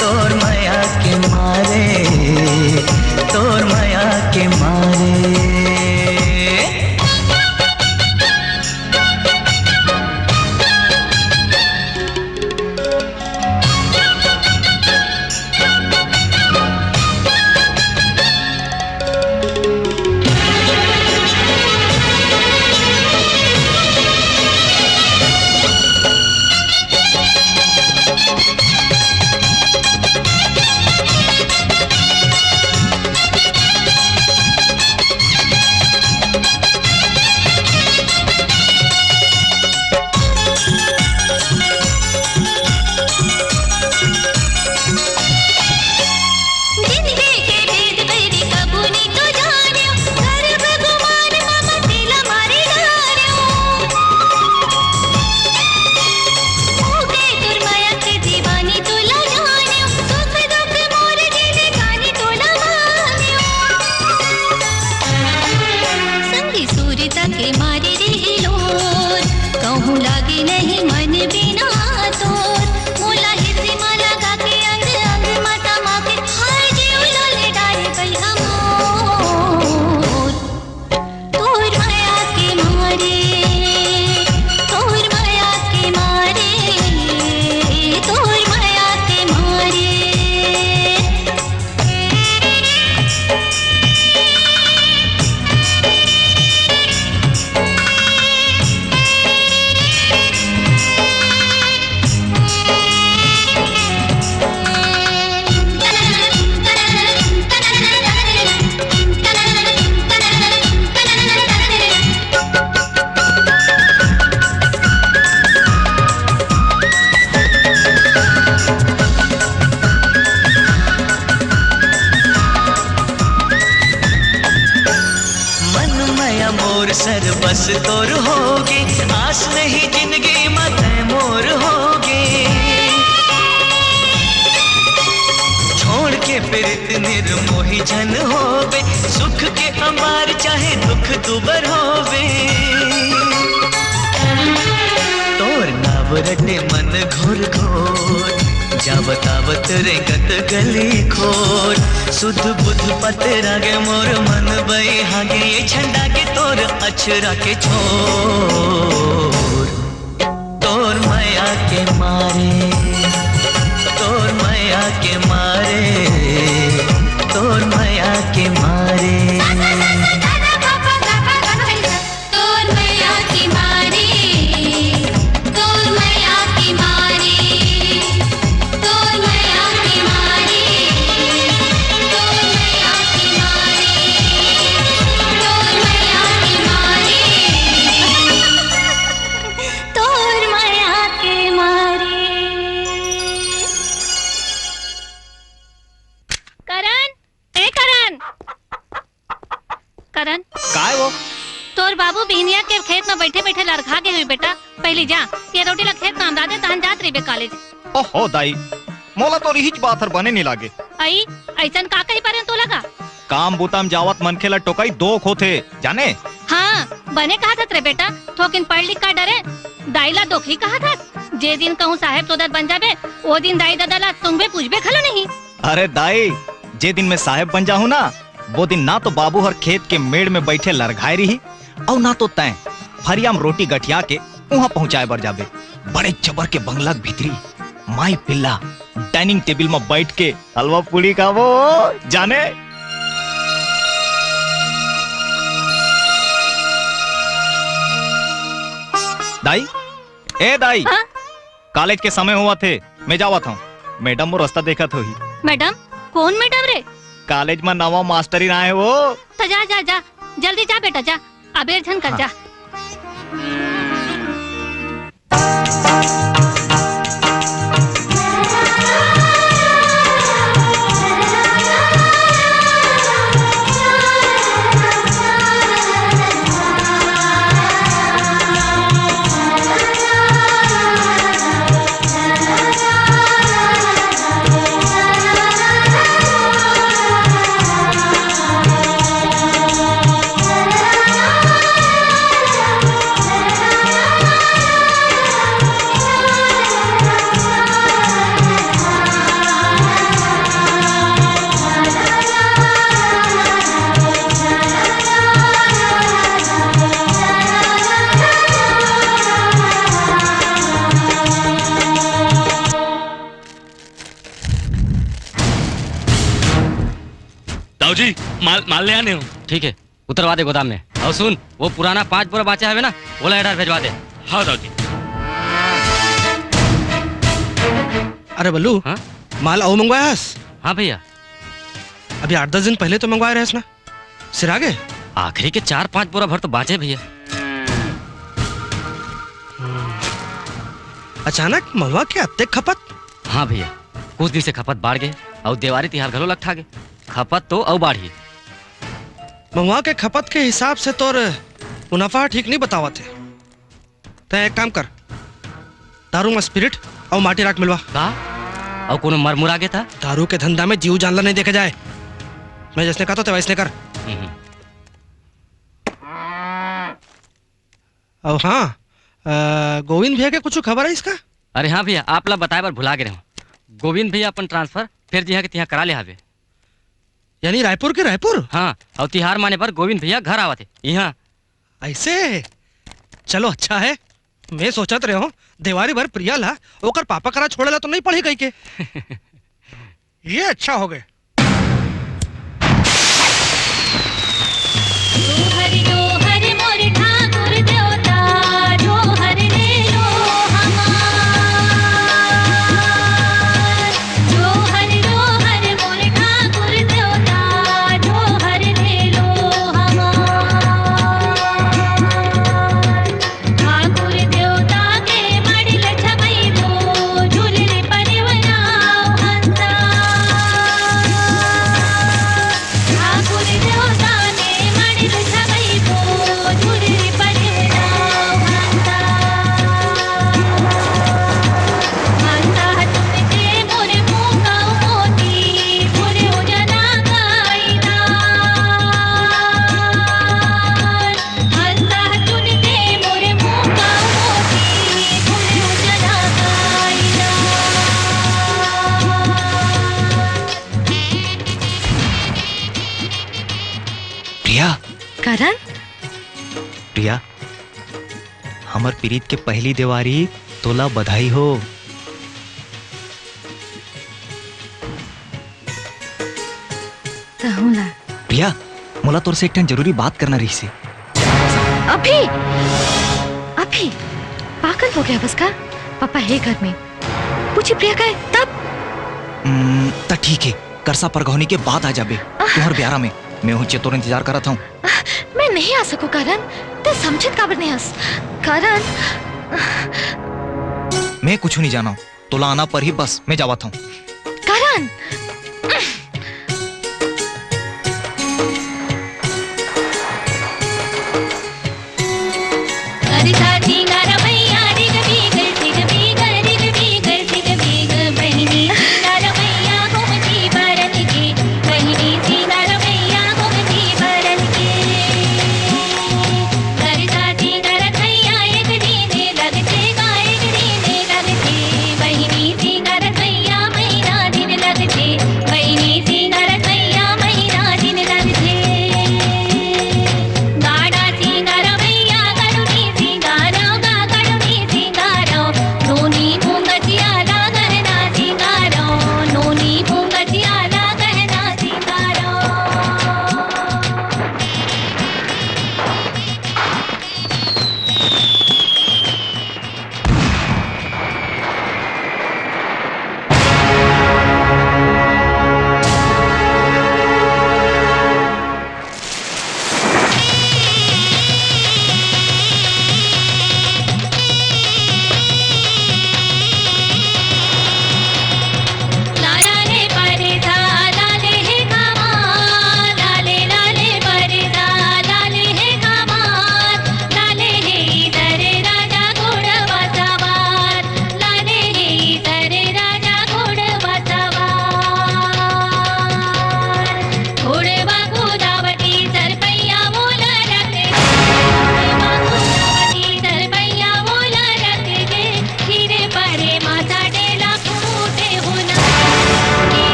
तोर मया के मारे, तोर मया के मारे। सर बस तोर होगे, आस नहीं जिंदगी म तै मोर होगे। छोड़ के प्रीत निर्मोही झन होबे, सुख के अंबार चाहे दुख दुबर होबे। तोर नाव रटे मन घोर घोर, जावत आवत रेंगत गली खोर। सुध बुध पतरा गे मोर मन बइहा गे, ये झंडा के तोर अछरा के छोर। तोर मया के मारे, तोर मया के मारे, तोर मया के मारे। तोर मया के मारे, तोर मया के मारे, तोर मया के मारे, तोर मया के मारे, तोर मया के मारे, तोर मया के मारे। करण, ए करण, करण। काय वो? तोर बाबू बिहनिया के खेत में बैठे बैठे लरखा गे हुई बेटा। पहली जा, ये रोटी ला खेत में आमदा दे, तहन जात रहिबे कॉलेज। ओहो दाई, मोला तो रिहिच बात हर बने नहीं लागे। अई, अइसन का कही पारे तोला का? काम बूता में जावत मनखे ला टोकाई दोख होथे, जाने? हाँ, बने कहा थस रे बेटा, थोकिन पढ़ लिख का डरे, दाई ला दोखी कहा थस। जे दिन कहूँ साहेब सोदर बन जाबे, वो दिन दाई ददा ला सुनबे पूछबे घलो नहीं। अरे दाई, जे दिन मैं साहेब बन जाहूं ना, वो दिन ना तो बाबू हर खेत के मेड़ में बैठे लरघाए रही, अउ ना तो तैं फरिया में रोटी गठिया के उहाँ पहुंचाए बर जाबे। बड़े जबर के बंगला के भीतरी माई पिल्ला डाइनिंग टेबल में बैठ के हलवा पूड़ी खाबो, जाने। दाई, ए दाई, हाँ? कॉलेज के समय होवत हे, मैं जावत हूँ। मैडम वो रास्ता देखत होही। मैडम? कौन मैडम रे? कॉलेज में नवा मास्टरिन आए वो। तो जा, जा, जा, जल्दी जा बेटा, जा, अबेर झन कर, हाँ। जा। दाऊ जी, माल, माल ले आने हो। ठीक है, उतरवा दे गोदाम में। और सुन, वो पुराना पाँच बोरा बाचा हवे ना, ओला एडर भेजवा दे। हाँ दाऊ जी। अरे बल्लू, हाँ? माल अउ मंगवाया हस? हाँ भैया। अभी आठ दस दिन पहले तो मंगवाए रहेस ना, सिरा गे? आखिरी के चार पाँच बोरा भर तो बाचे भैया। हम्म। अचानक महुआ के अतेक खपत? हाँ भैया, कुछ दिन से खपत बाढ़ गे अउ देवारी तिहार घलो लगठा गे। खपत तो अउ बाढ़ही। महुआ के खपत के हिसाब से तोर मुनाफा ठीक नहीं बतावत हे। तैं एक काम कर, दारू में स्पिरिट अउ माटी राख मिलवा। का? अउ कोनो मर मुरा गे त? दारू के धंधा में जीव जान ला नहीं देखे जाए। मैं जैसने कहता हूँ, तैं वैसने कर। हम्म। अउ हाँ, अ, गोविंद भैया के कुछ खबर है इसका? अरे हाँ भैया, आप ला बताए बर भुला गे रहेंव। गोविंद भैया अपन ट्रांसफर फेर जिहाँ के तिहाँ करा ले हावे। यानी रायपुर के रायपुर? हाँ, अउ तिहार माने बर गोविंद भैया घर आवत हे इहाँ। ऐसे? चलो अच्छा है। मैं सोचत रहेंव, देवारी भर प्रिया ला ओकर पापा करा छोड़े ला तो नहीं पड़ही कहिके। ये अच्छा हो गए। जोहर, जोहर मोर ठाकुर देवता, जोहर ले लो हमार। जोहर, जोहर मोर ठाकुर देवता, जोहर ले लो हमार। ठाकुर देवता के मड़िल छबइबो, झुलने परिवना हंसा। ठाकुर देवता के मड़िल छबइबो, करण? प्रिया, हमर पीरित के पहली देवारी, तोला बधाई हो। तहूं ला। प्रिया, मोला तोर से एक ठन जरूरी बात करना रहिस हे। अभी? अभी? पागल हो गया बस का? पापा हे घर में। पूछी प्रिया का है, तब? हम्म, त ठीक हे, करसा परघौनी के बाद आ जाबे। आह। तुहर ब्यारा में। मैं उहेंच तोर इंतजार करत हूँ। आह, मैं नहीं आ सकूँ करण। तैं समझत काबर नहीं हस? करण। मैं कुछू नहीं जानव। तोला आना परही बस, मैं जावत हूँ। करण!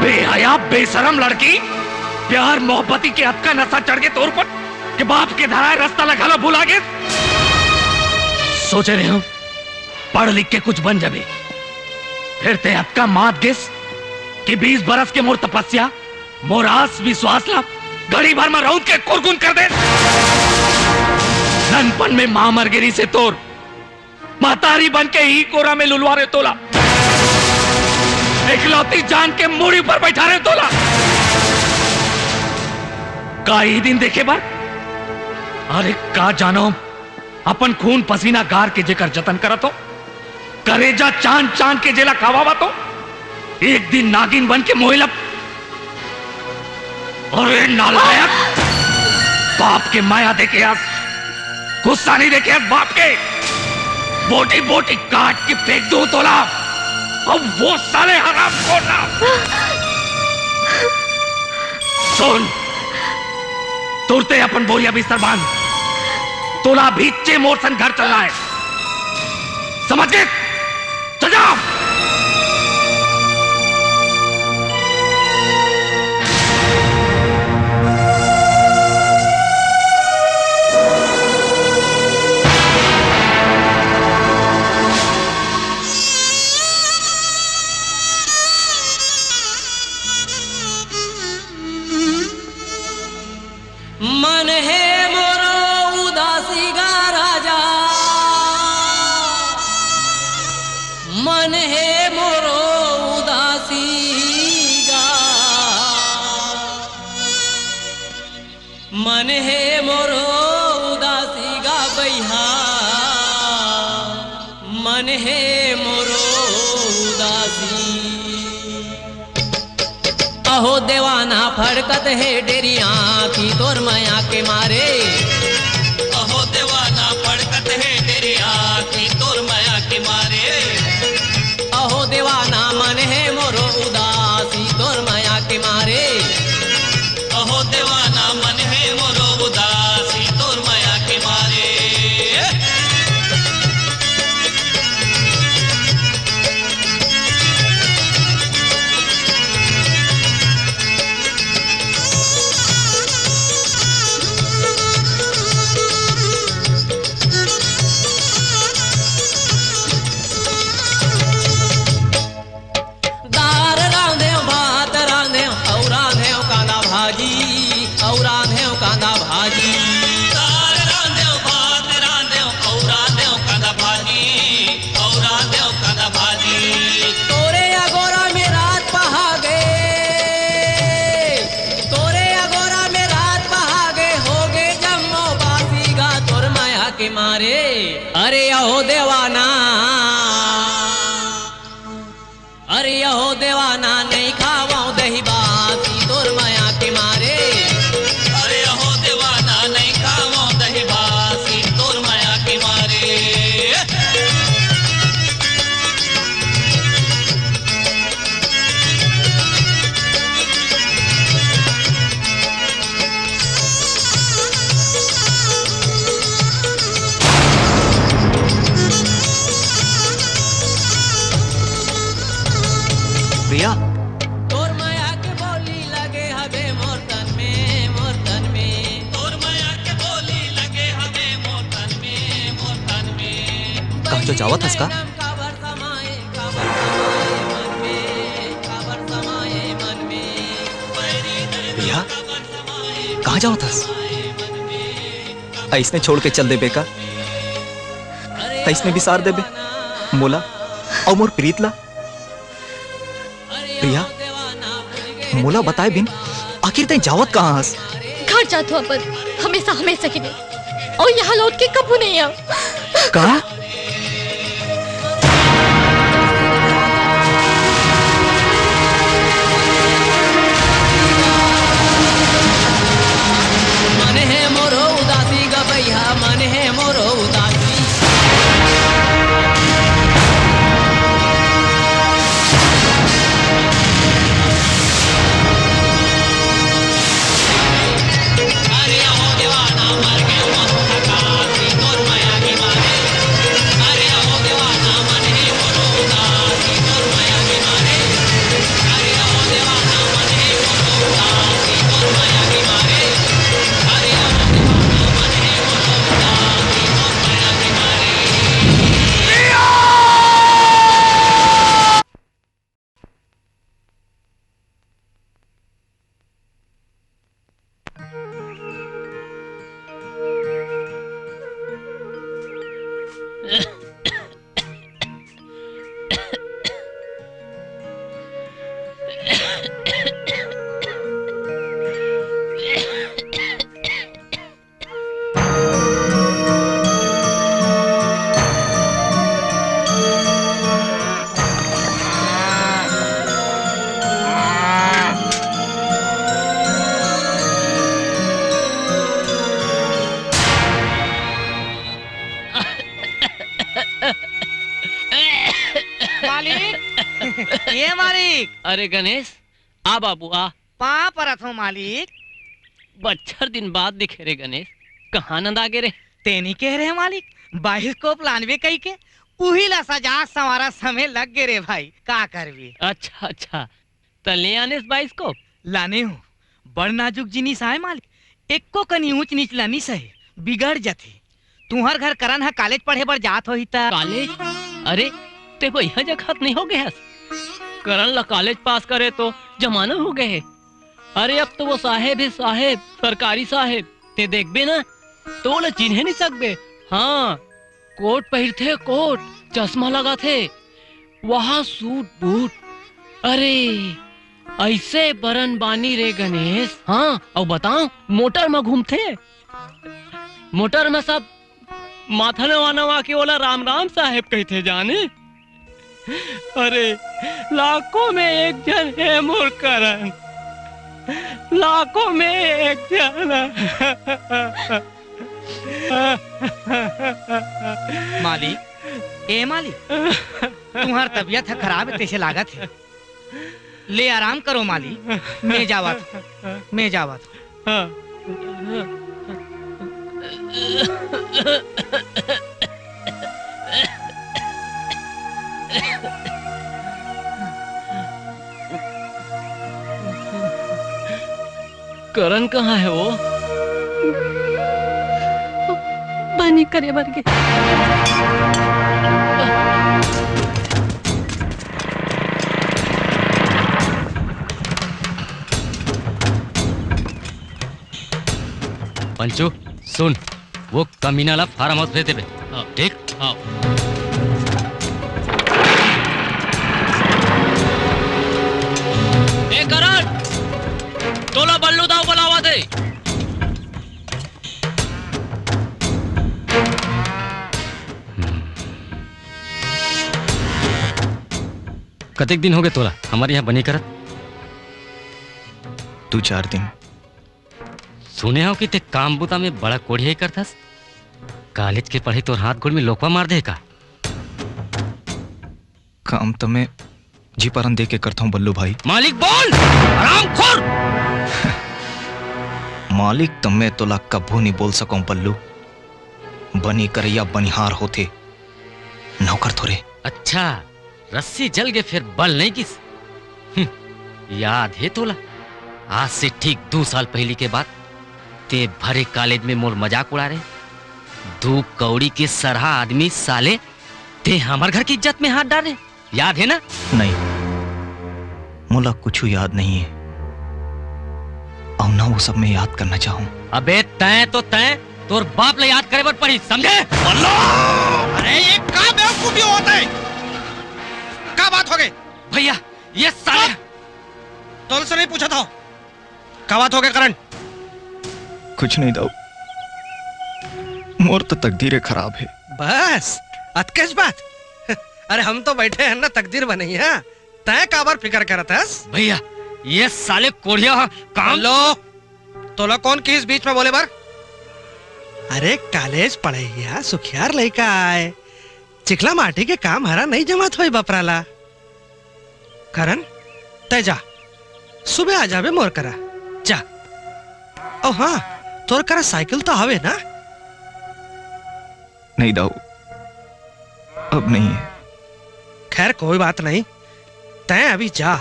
बेहया, बेशरम लड़की, प्यार मोहब्बती के अतका नशा चढ़ गे तोर ऊपर कि बाप के धराए रस्ता ला घलो भुला गे। सोचे रहे हूँ पढ़ लिख के कुछ बन जाबे, फिर तैं अतका मात गेस कि बीस बरस के मोर तपस्या, मोर आस विश्वास ला घड़ी भर में रौंद के कुरकुन कर दे। ननपन में माँ मर गे रिहिसे तोर, महतारी बन के ही कोरा में लुलवा रहे तोला, एकलौती जान के मुड़ी पर बैठा रहे तोला। का ई दिन देखे बर? अरे का जानो, अपन खून पसीना गार के जेकर जतन करत हो, करेजा चान चान के जेला खवावत हो, एक दिन नागिन बन के मोहिला। अरे नालायक, बाप के माया देखे हस, गुस्सा नहीं देखे हस बाप के, बोटी बोटी काट के फेंक दूं तोला। अब वो साले हराम को ना। उठ, तुरते अपन बोरिया बिस्तर बांध। तोला अभीच्चे मोर संग घर चलना हे, समझ गे? चल जा। मन हे मोरो उदासी गा राजा, मन हे मोरो उदासी गा, मन हे मोरो उदासी गा बइहा, मन हे मोरो उदासी। अहो देवाना फड़कत हे डेरिया की तोर मया के मारे। अहो देवाना फड़कत हे डेरिया की तोर मया के मारे। अहो देवाना मन हे मोरो उदासी तोर मया के मारे। अहो देवाना मन हे मोरो उदासी तोर मया के मारे। दार रांधेव, भात रांधेव, अउ रांधेव कांदा भाजी, अउ रांधेव कांदा भाजी। दार रांधेव, भात रांधेव, अउ रांधेव कांदा भाजी, अउ रांधेव कांदा भाजी। तोरे अगोरा में रात पहा गे, तोरे अगोरा में रात पहा गे, हो गे जम्मो बासी गा तोर मया के मारे। अरे अहो देवाना, अरे अहो देवाना, नइ खावंव दही बासी तोर मया के मारे। अरे अहो देवाना, नइ खावंव दही बासी तोर मया के मारे। प्रिया। तोर मया के बोली लगे हवे मोर तन में, मोर तन में। तोर मया के बोली लगे हवे मोर तन में, मोर तन में। कहाँ जो जावत हस का? प्रिया, कहाँ जावत हस? अइसने छोड़ के चल देबे का? अइसने बिसार देबे मोला अउ मोर प्रीत ला? प्रिया, मोला बताए बिन आखिर तैं जावत कहाँ हस? घर जाथो अपन, हमेशा, हमेशा के लिए। अउ यहाँ लौट के कभू नहीं आव। का? मन हे मोरो उदासी गबैया, मन हे मोरो उदासी। मालिक, ए मालिक। अरे गणेश, आ बाबू, आ। पाँव परत हों मालिक। बच्छर दिन बाद दिखे रे गणेश, कहाँ नंदा गे रे? तें नइ कहे रहे मालिक, बाइस्कोप लानबे कहिके, उही ला सजा संवारा समे लग गे रे भाई, का करबे? अच्छा अच्छा, त ले आनेस बाइस्कोप? लाने हों, बड़ नाजुक जिनिस आय मालिक, एको कनी ऊंच नीच ला नइ सहे, बिगड़ जथे। तुंहर घर करन ह कॉलेज पढ़े बर जात होही त। कॉलेज? अरे, तें बइहा जघात नइ हो गे हस? करन ला कॉलेज पास करे तो जमाना हो गे हे। अरे, अब तो वो साहेब हे साहेब, सरकारी साहेब। तें देखबे ना, त ओला चिन्हे नइ सकबे। हाँ, कोट पहिरथे, कोट, चश्मा लगाथे, वहाँ सूट बूट। अरे, अइसे बरन बानी रे गणेश। हाँ, अउ बताओ, मोटर म घूमथे। मोटर म सब माथा नवा नवा के ओला राम राम साहेब कहिथे जाने। अरे, लाखों में एक झन हे मोर करन, लाखों में एक झन। मालिक, ए मालिक, तुम्हार तबीयत ह खराब हे, तइसे लागत हे। ले आराम करो मालिक, मैं जावत हूँ, मैं जावत हूँ। हाँ। करण कहाँ हे वो? बनी करे बर गे। पंचू, सुन, वो कमीना ला फार्म हाउस भेज देबे। हाँ। ठीक? हाँ। ए करण, तोला बल्लू दाऊ बुलावत हे। कतेक दिन होगे तोला हमर यहाँ बनी करत? दू चार दिन। सुने हंव कि तें काम बुता में बड़ा कोढ़ियाई करथस। कॉलेज के पढ़ई तोर हाथ गोड़ में लोकवा मार दे का? काम त मैं जी परन दे के करथंव बल्लू भाई। मालिक बोल, हरामखोर! मालिक त मैं तोला कभू नइ बोल सकंव बल्लू। बनी करइया बनिहार होथे, नौकर थोरे। अच्छा, रस्सी जल गे फेर बल नइ गिस। हम्म, याद हे तोला, आज से ठीक दू साल पहिली के बात, तें भरे कॉलेज में मोर मजाक उड़ा रहे। दू कौड़ी के सरहा आदमी साले, तें हमर घर के इज्जत में हाथ डारे, याद हे ना? नहीं, मोला कुछू याद नहीं हे। अउ ना वो सब मैं याद करना चाहूं। अबे तैं तो तैं, तोर बाप ला याद करे बर पड़ी, समझे? बल्लू! अरे ये का बेवकूफी होत हे? का बात होगे? भैया, ये साले चुप! तोर से नहीं पूछत हंव। का बात होगे करण? कुछ नहीं दाऊ, मोर तो तकदीर खराब हे। बस अतकेच बात? अरे हम तो बइठे हन ना तकदीर बनइया, तैं काबर फिकर करत हस? भैया, ये साले कोढ़िया ह काम लो। तोला कोन किहिस बीच में बोले बर? अरे कॉलेज पढ़इया सुखियार लइका आय, चिकला माटी के काम हरा नइ जमत होही बपरा ला। करण, तैं जा, सुबह आ जाबे मोर करा, जा। अउ हाँ, तोर करा साइकिल तो हवे ना? नहीं दाऊ, अब नहीं हे। खैर कोई बात नहीं, तैं अभी जा,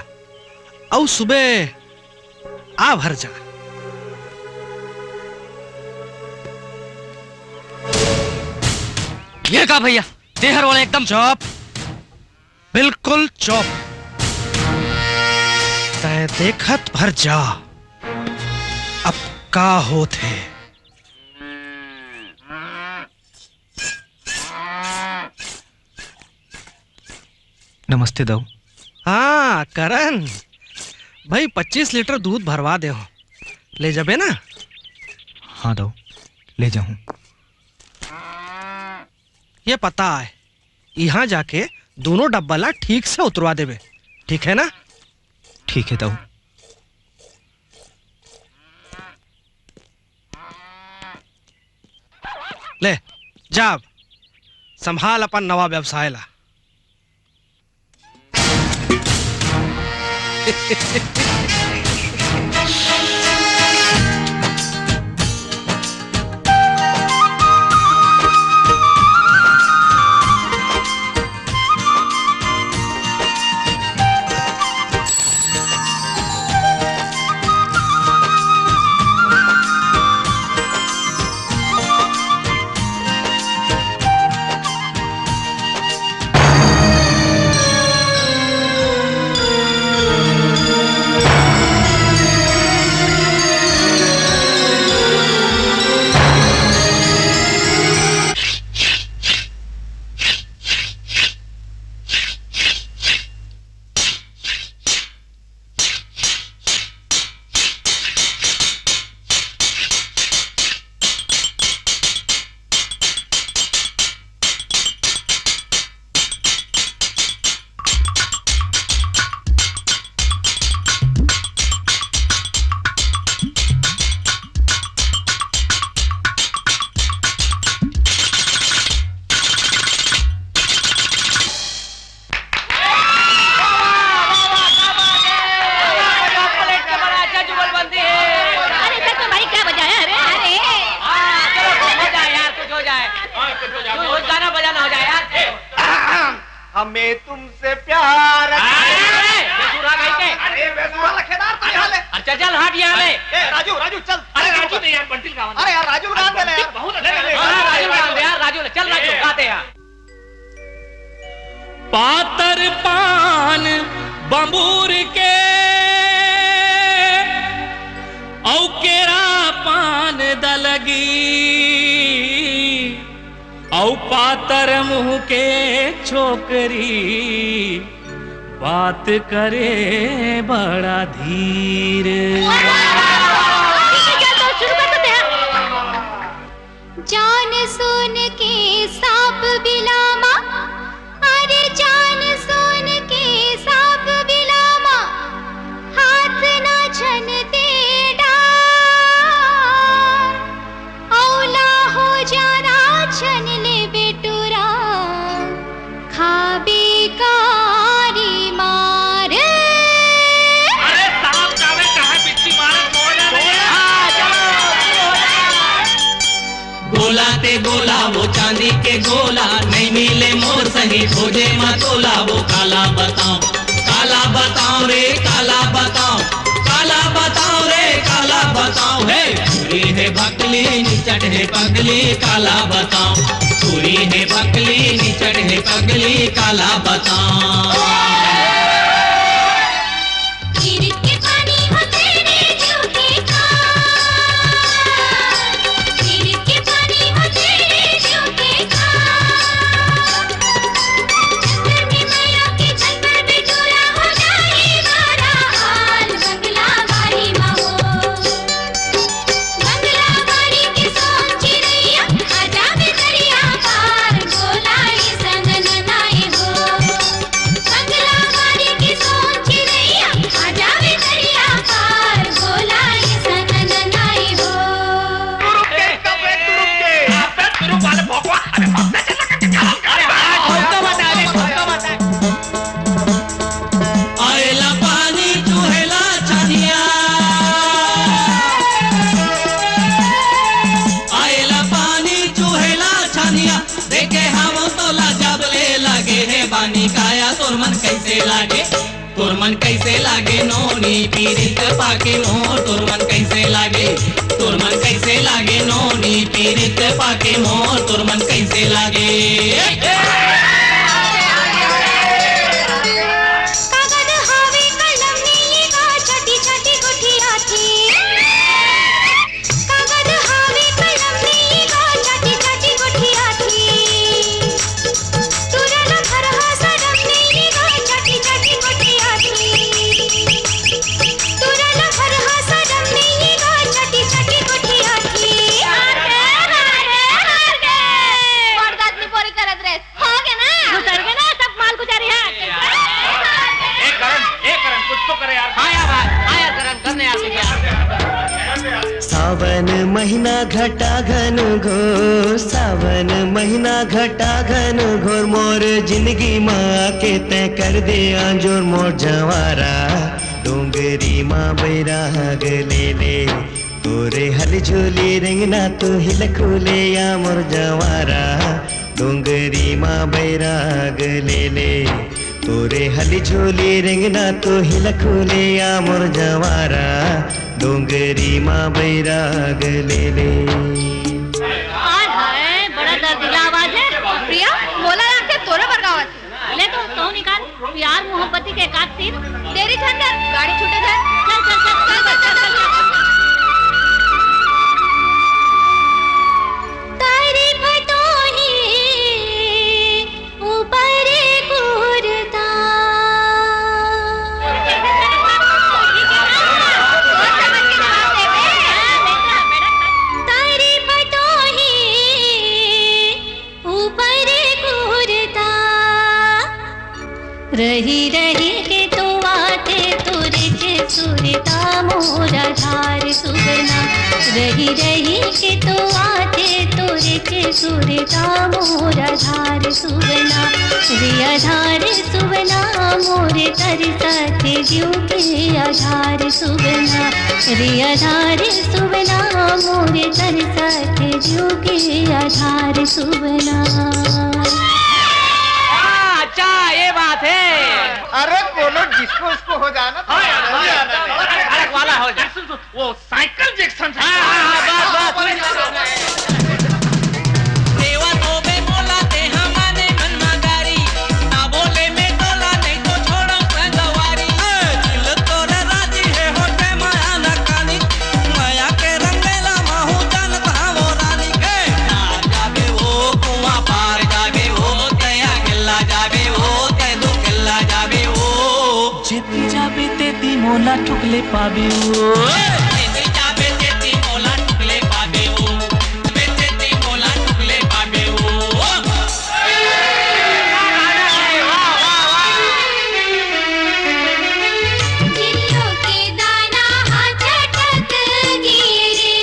अउ सुबह आ भर जा। ये का भैया, तेहर वाला एकदम चुप, बिल्कुल चुप। तैं देखत भर जा, अब का होत हे। नमस्ते दाऊ। हाँ करण भाई, पच्चीस लीटर दूध भरवा दे हो, ले जाबे ना? हाँ दाऊ, ले जाहूँ। ये पता आय, इहाँ जाके दोनों डब्बा ला ठीक से उतरवा देबे, ठीक है ना? ठीक है दाऊ। ले, जा अब, संभाल अपन नवा व्यवसाय ला। हमें तुमसे प्यार। अरे, बेसुरा गाई के। अरे, बेसुरा लखेदार तो यहाँ ले। अच्छा, चल, हट यहाँ ले। ए, राजू, राजू, चल। अरे, राजू नहीं यार, बंटी ल गावा दे। अरे यार, राजू ल गावा दे ना यार। बहुत अच्छा। हाँ, हाँ, राजू ल गावा दे यार, राजू ल, चल, राजू, ए। गाते यार। पातर पान बंबूर के, अउ केरा पान दलगी, अउ पातर मुंह के छोकरी, बात करे बड़ा धीर। जान सुन के सांप बिलामा, अरे जान सुन के सांप बिलामा, हाथ ना छन तेड़ा। औला हो जा राजन ले बेटुरा, खाबे कारी मार। अरे सांप कावे कहाँ बिच्छी मारे, छोड़ दे। हाँ, चलो, शुरू हो जाए। गोला ते गोला वो चांदी के गोला, नहीं मिले मोर संगी खोजे मा तोला, वो काला बताऊं, काला बताऊं रे, काला बताऊं, काला बताऊं रे, काला बताऊं। हे पूरी है भकली, निचट है पगली, काला बताऊं। पूरी है भकली, निचट है पगली, काला बताऊं। गिर के पानी हो तेरे जूते का, गिर के पानी हो तेरे जूते का। जंगल में मैया के जंगल में टूरा हो जाए मारा हाल। बंगला बारी मा हो, बंगला बारी के सोन चिरैया, आजा बे दरिया पार, बोला ये संग ननाए हो। बंगला बारी के सोन चिरैया, आजा बे दरिया पार, बोला ये संग ननाए हो। तू रुक के, तब रे, तू रुक के। अबे तू रुक वाले भोकवा, अरे भोकवा चला के चला। अरे हाँ, भोकवा बता, अरे भोकवा बता। आएला पानी चुहेला छनिया, आएला पानी चुहेला छनिया, देखे हम तोला जब ले लगे हे बानी काया, तोर मन कैसे लागे, तोर मन कैसे लागे नोनी पीरित पाके मोर, तोर मन कैसे लागे, तोर मन कैसे लागे नोनी पीरित पाके मोर, तोर मन कैसे लागे। कागद हावे कलम नइये गा, छाटी छाटी गोठियाथे। कागद हावे कलम नइये गा, छाटी छाटी गोठियाथे। टुरा ल भरहा सरम नइये गा, छाटी छाटी गोठियाथे। टुरा ल भरहा सरम नइये गा, छाटी छाटी गोठियाथे। बड़दात में बोरी करत रहे। हो गया ना? गुजर गया ना सब माल गुजारी है। ए करण, ए करण, कुछ तो करे यार। हाँ यार, हाँ यार करण, करने यार कुछ यार। सावन महीना घटा घन घोर, सावन महीना घटा घन घोर, मोर जिंदगी मा आके तैं कर दे आंजोर, मोर जवारा डोंगरी मा बैराग ले ले। तोरे हल झोली रेंगना तो हिल खुले या मोर जवारा, डोंगरी मा बैराग ले ले। तोरे हल झोली रेंगना तो हिल खुले या मोर जवारा, डोंगरी मा बैराग ले ले। हाय हाय, बड़ा दर्दीला आवाज है। प्रिया, मोला लागथे तोरे बर गावत हे। ले तो, तो निकाल। प्यार मोहब्बती के एकाध तीर। देरी झन कर, गाड़ी छूटे जाए। चल, चल, चल, चल, चल, चल, चल। तारी फटोही ऊपर कुर्ता। तारी फटोही ऊपर कुर्ता। रही रही के तो आथे तोरे चे सुरता मोर आधार सुगना। रही रही के तो आथे तोरे चे सुरता मोर आधार सुगना। रे आधार सुगना मोर तरसथे जीव के आधार सुगना। रे आधार सुगना मोर तरसथे जीव के आधार सुगना। हाँ, अच्छा, अरे, कोनो डिस्को उसको हो जाना तो। हाँ यार, हाँ यार, अरे, अरे, वाला हो जाए। सुन, सुन, वो साइकिल जैक्सन से। हाँ, हाँ, हाँ, बस, बस। सेवा तो बे मोला ते हमारे मन मा गारी। ना बोले में तोला नहीं तो छोड़ो संगवारी। ए, दिल तोरे राजी है होते माया ना कानी। माया के रंगेला माहू जानत हाँ वो रानी। ए, ना जाबे वो कुआं पार जाबे वो, तया गिल्ला जाबे वो, तै दो गिल्ला जाबे वो। जेती जाबे तेती मोला ठुकले पाबे ओ। जेती जाबे तेती मोला ठुकले पाबे ओ। बे तेती मोला ठुकले पाबे ओ। जिल्लो के दाना हा चटक गे रे।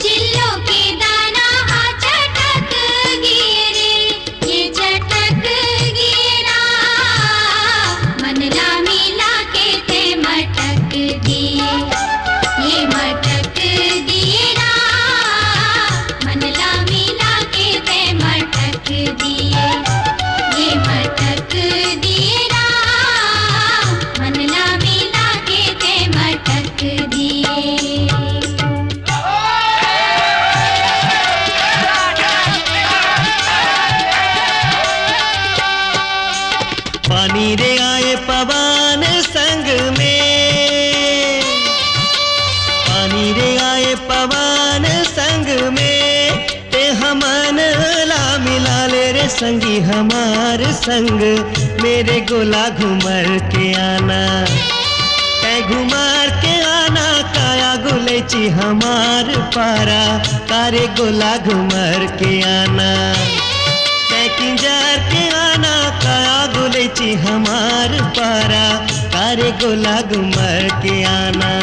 जिल्लो के दाना हा चटक गे रे, ये चटक गे ना, मन ला मिला के ते मटक दिए, ये मटक दिए ना, मन ला मिला के ते मटक दिए, ये मटक दिए ना, मन ला मिला के ते मटक दिए। पानी रे आए पवन संग में, पानी रे आए पवन संग में, ते हमन ला मिला ले रे संगी हमार संग, मेरे गोला घुमर के आना। तै घुमर के आना, काया गुलैची हमार पारा, कारे गोला घुमर के आना। तै किंजर के आना, काया गुलैची हमार पारा, कारे गोला घुमर के आना।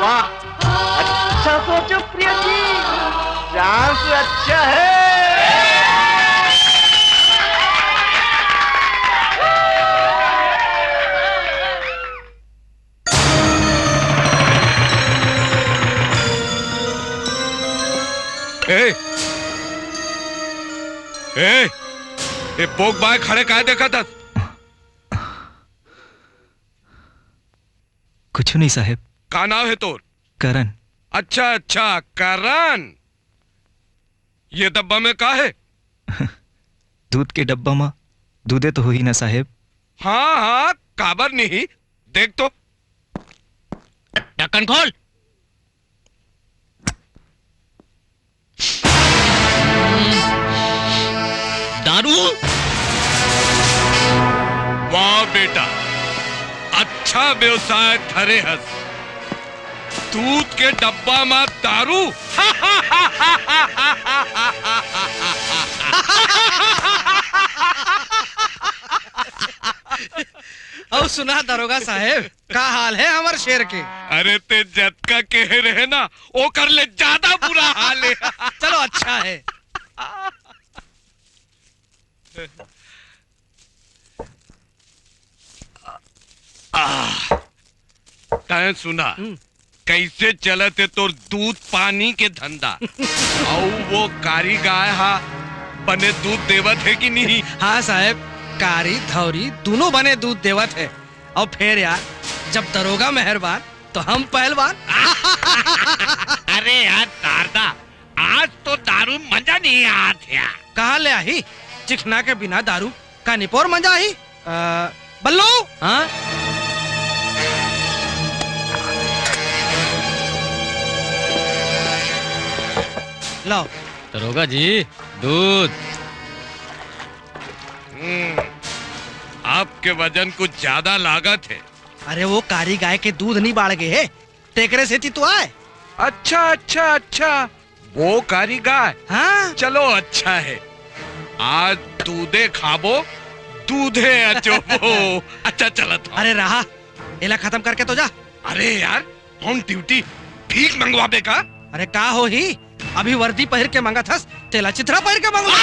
वाह, अच्छा सोचो प्रिया जी, चांस अच्छा है। ए, ए, ए, बोक बाय खड़े काय देखत हस? कुछ नहीं साहेब। का नाव है तोर? करण। अच्छा, अच्छा, करण। ये डब्बा में का है? दूध के डब्बा मा दूधे तो होही ना साहेब। हाँ, हाँ, काबर नहीं? देख तो। ढक्कन खोल। दारू? वाह बेटा, अच्छा व्यवसाय धरे हस। दूध के डब्बा मा दारू। सुना दरोगा साहेब, का हाल हे हमर शेर के? अरे, तें जतका कहे रहे ना, ओकर ले जादा बुरा हाल हे। चलो, अच्छा हे। आह, तैं सुना, हम्म। कइसे चलत हे तोर दूध पानी के धंधा? अउ वो कारी गाय हा बने दूध देवत हे कि नहीं? हाँ साहेब, कारी धौरी दूनों बने दूध देवत हे। अउ फेर यार, जब दरोगा मेहरबान, तो हम पहलवान। अरे यार दारदा, आज तो दारू मजा नहीं आत हे। कहाँ ले आही? चिखना के बिना दारू का निपोर मजा आही? अ, बल्लू? हाँ? लाओ। दरोगा जी, दूध। हम्म, आपके वजन कुछ ज्यादा लागत हे। अरे, वो कारी गाय के दूध नहीं बाढ़ गे हे, तेकरे सेती तो आय। अच्छा, अच्छा, अच्छा, वो कारी गाय। हाँ। चलो, अच्छा हे, आज दूधे खाबो, दूधे अचोबो। अच्छा, चलत हँव। अरे रहा, एला खतम करके तो जा। अरे यार, on duty भीख मंगवाबे का? अरे का होही, अभी वर्दी पहिर के मंगत हस, तेला चिथरा पहिर के मंगवा।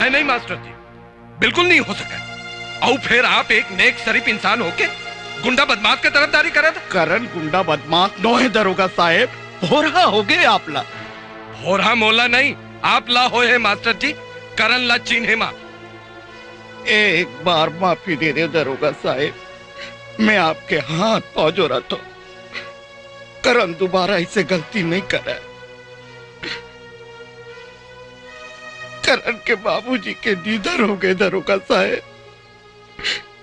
नहीं, नहीं मास्टर जी, बिल्कुल नहीं हो सकय। अउ फेर आप एक नेक शरीफ इंसान होके गुंडा बदमाश के तरफदारी करत? करण गुंडा बदमाश नोहे दरोगा साहेब, भोरहा होगे आप ला। भोरहा मोला नहीं, आप ला होय हे मास्टर जी, करण ला चिन्हे मा। एक बार माफी दे दे दरोगा साहेब, मैं आपके हाथ पाँव जोरत हँव। करण दुबारा अइसे गलती नहीं करय। करण के बाबूजी के निधन होगे दरोगा साहेब,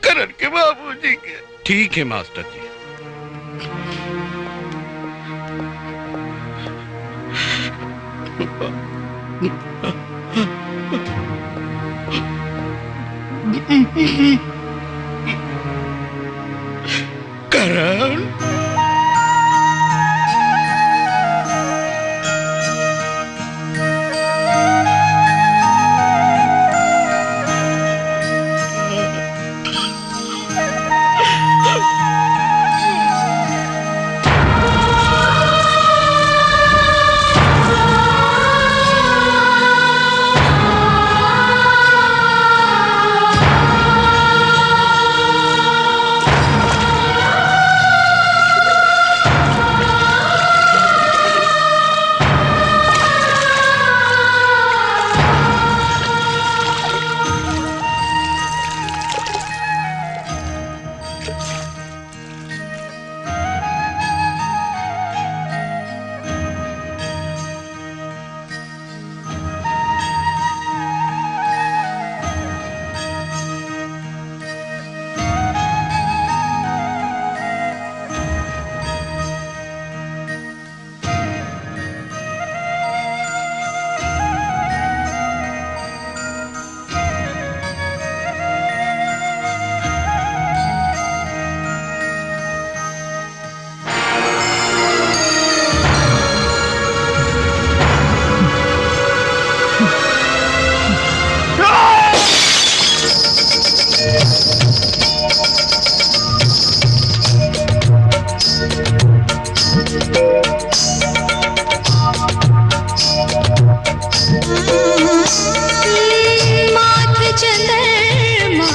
करण के बाबूजी के। ठीक हे मास्टर जी। करण। माथ चंद्रमा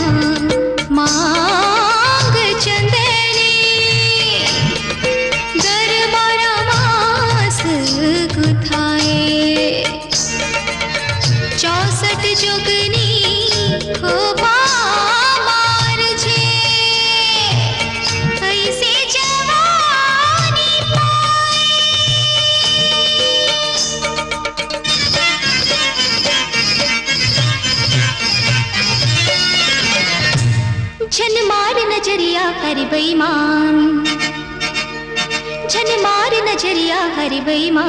मांग चंदनी, गरबा रमास गुथाए। चौसठ जोगनी खोबा मार जे, ऐसे जवानी पाए। झन मार नजरिया कर बेईमान, झन मार नजरिया हर बेईमान,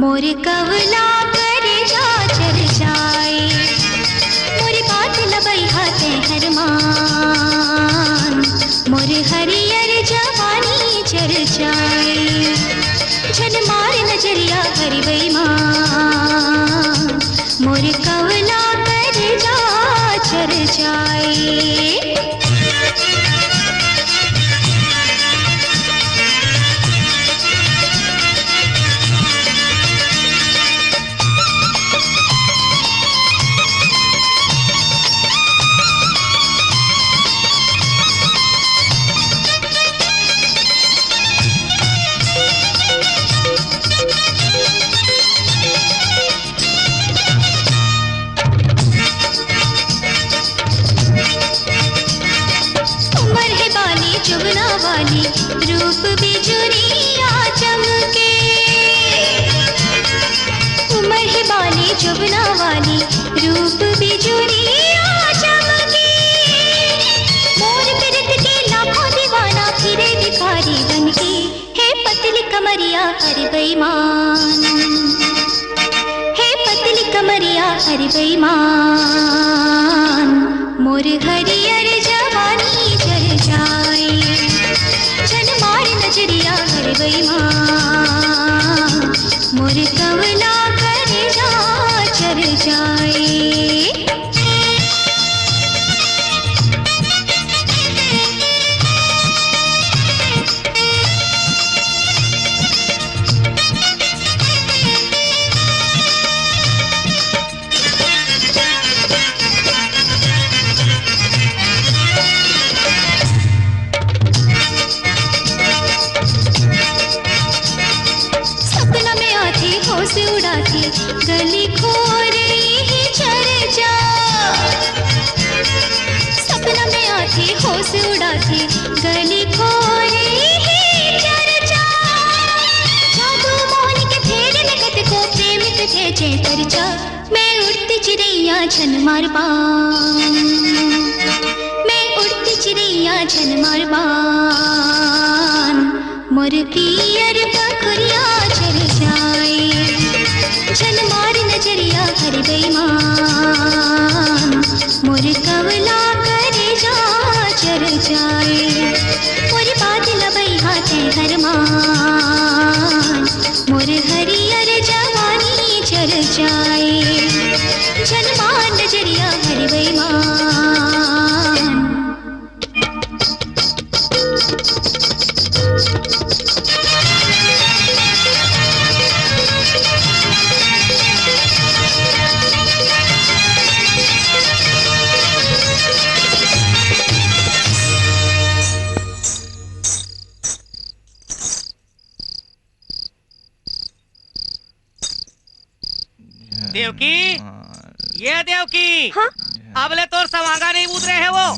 मोर कवला करेजा चर जाए। मोर बात ल बइहा तैं हर मान, मोर हरियर जवानी चर जाए। झन मार नजरिया हर बेईमान, मोर कवला करेजा चर जाए। उमर हे बाली जुबना वाली, रूप बिजुरिया चमके। उमर हे बाली जुबना वाली, रूप बिजुरिया चमके। मोर पिरत के लाखों दीवाना फिरे भिखारी बनके। हे पतली कमरिया हर बेईमान, हे पतली कमरिया हर बेईमान, मोर हरियर जवानी जर जाए। झन मार नजरिया हर बेईमान, मोर कवला करेजा चर जाए। सपना में आथे होश उड़ाथे, गली खोरे ही चर्चा। सपना में आथे होश उड़ाथे, गली खोरे ही चर्चा। जादू मोहन के फेर में कतको प्रेम के भेजे परचा। मैं उड़ती चिड़ैया झन मार बान, मैं उड़ती चिड़ैया झन मार बान, मोर पियर बखुरिया चर जाए। झन मार नजरिया हर बेईमान, मोर कवला करेजा चर जाए। मोर बात ल बइहा तैं हर मान, मोर हरियर जवानी चर जाए। झन मार नजरिया हर बेईमान। देवकी, ये देवकी। हाँ? अब ले तोर सवांगा नहीं उतरे हे वो।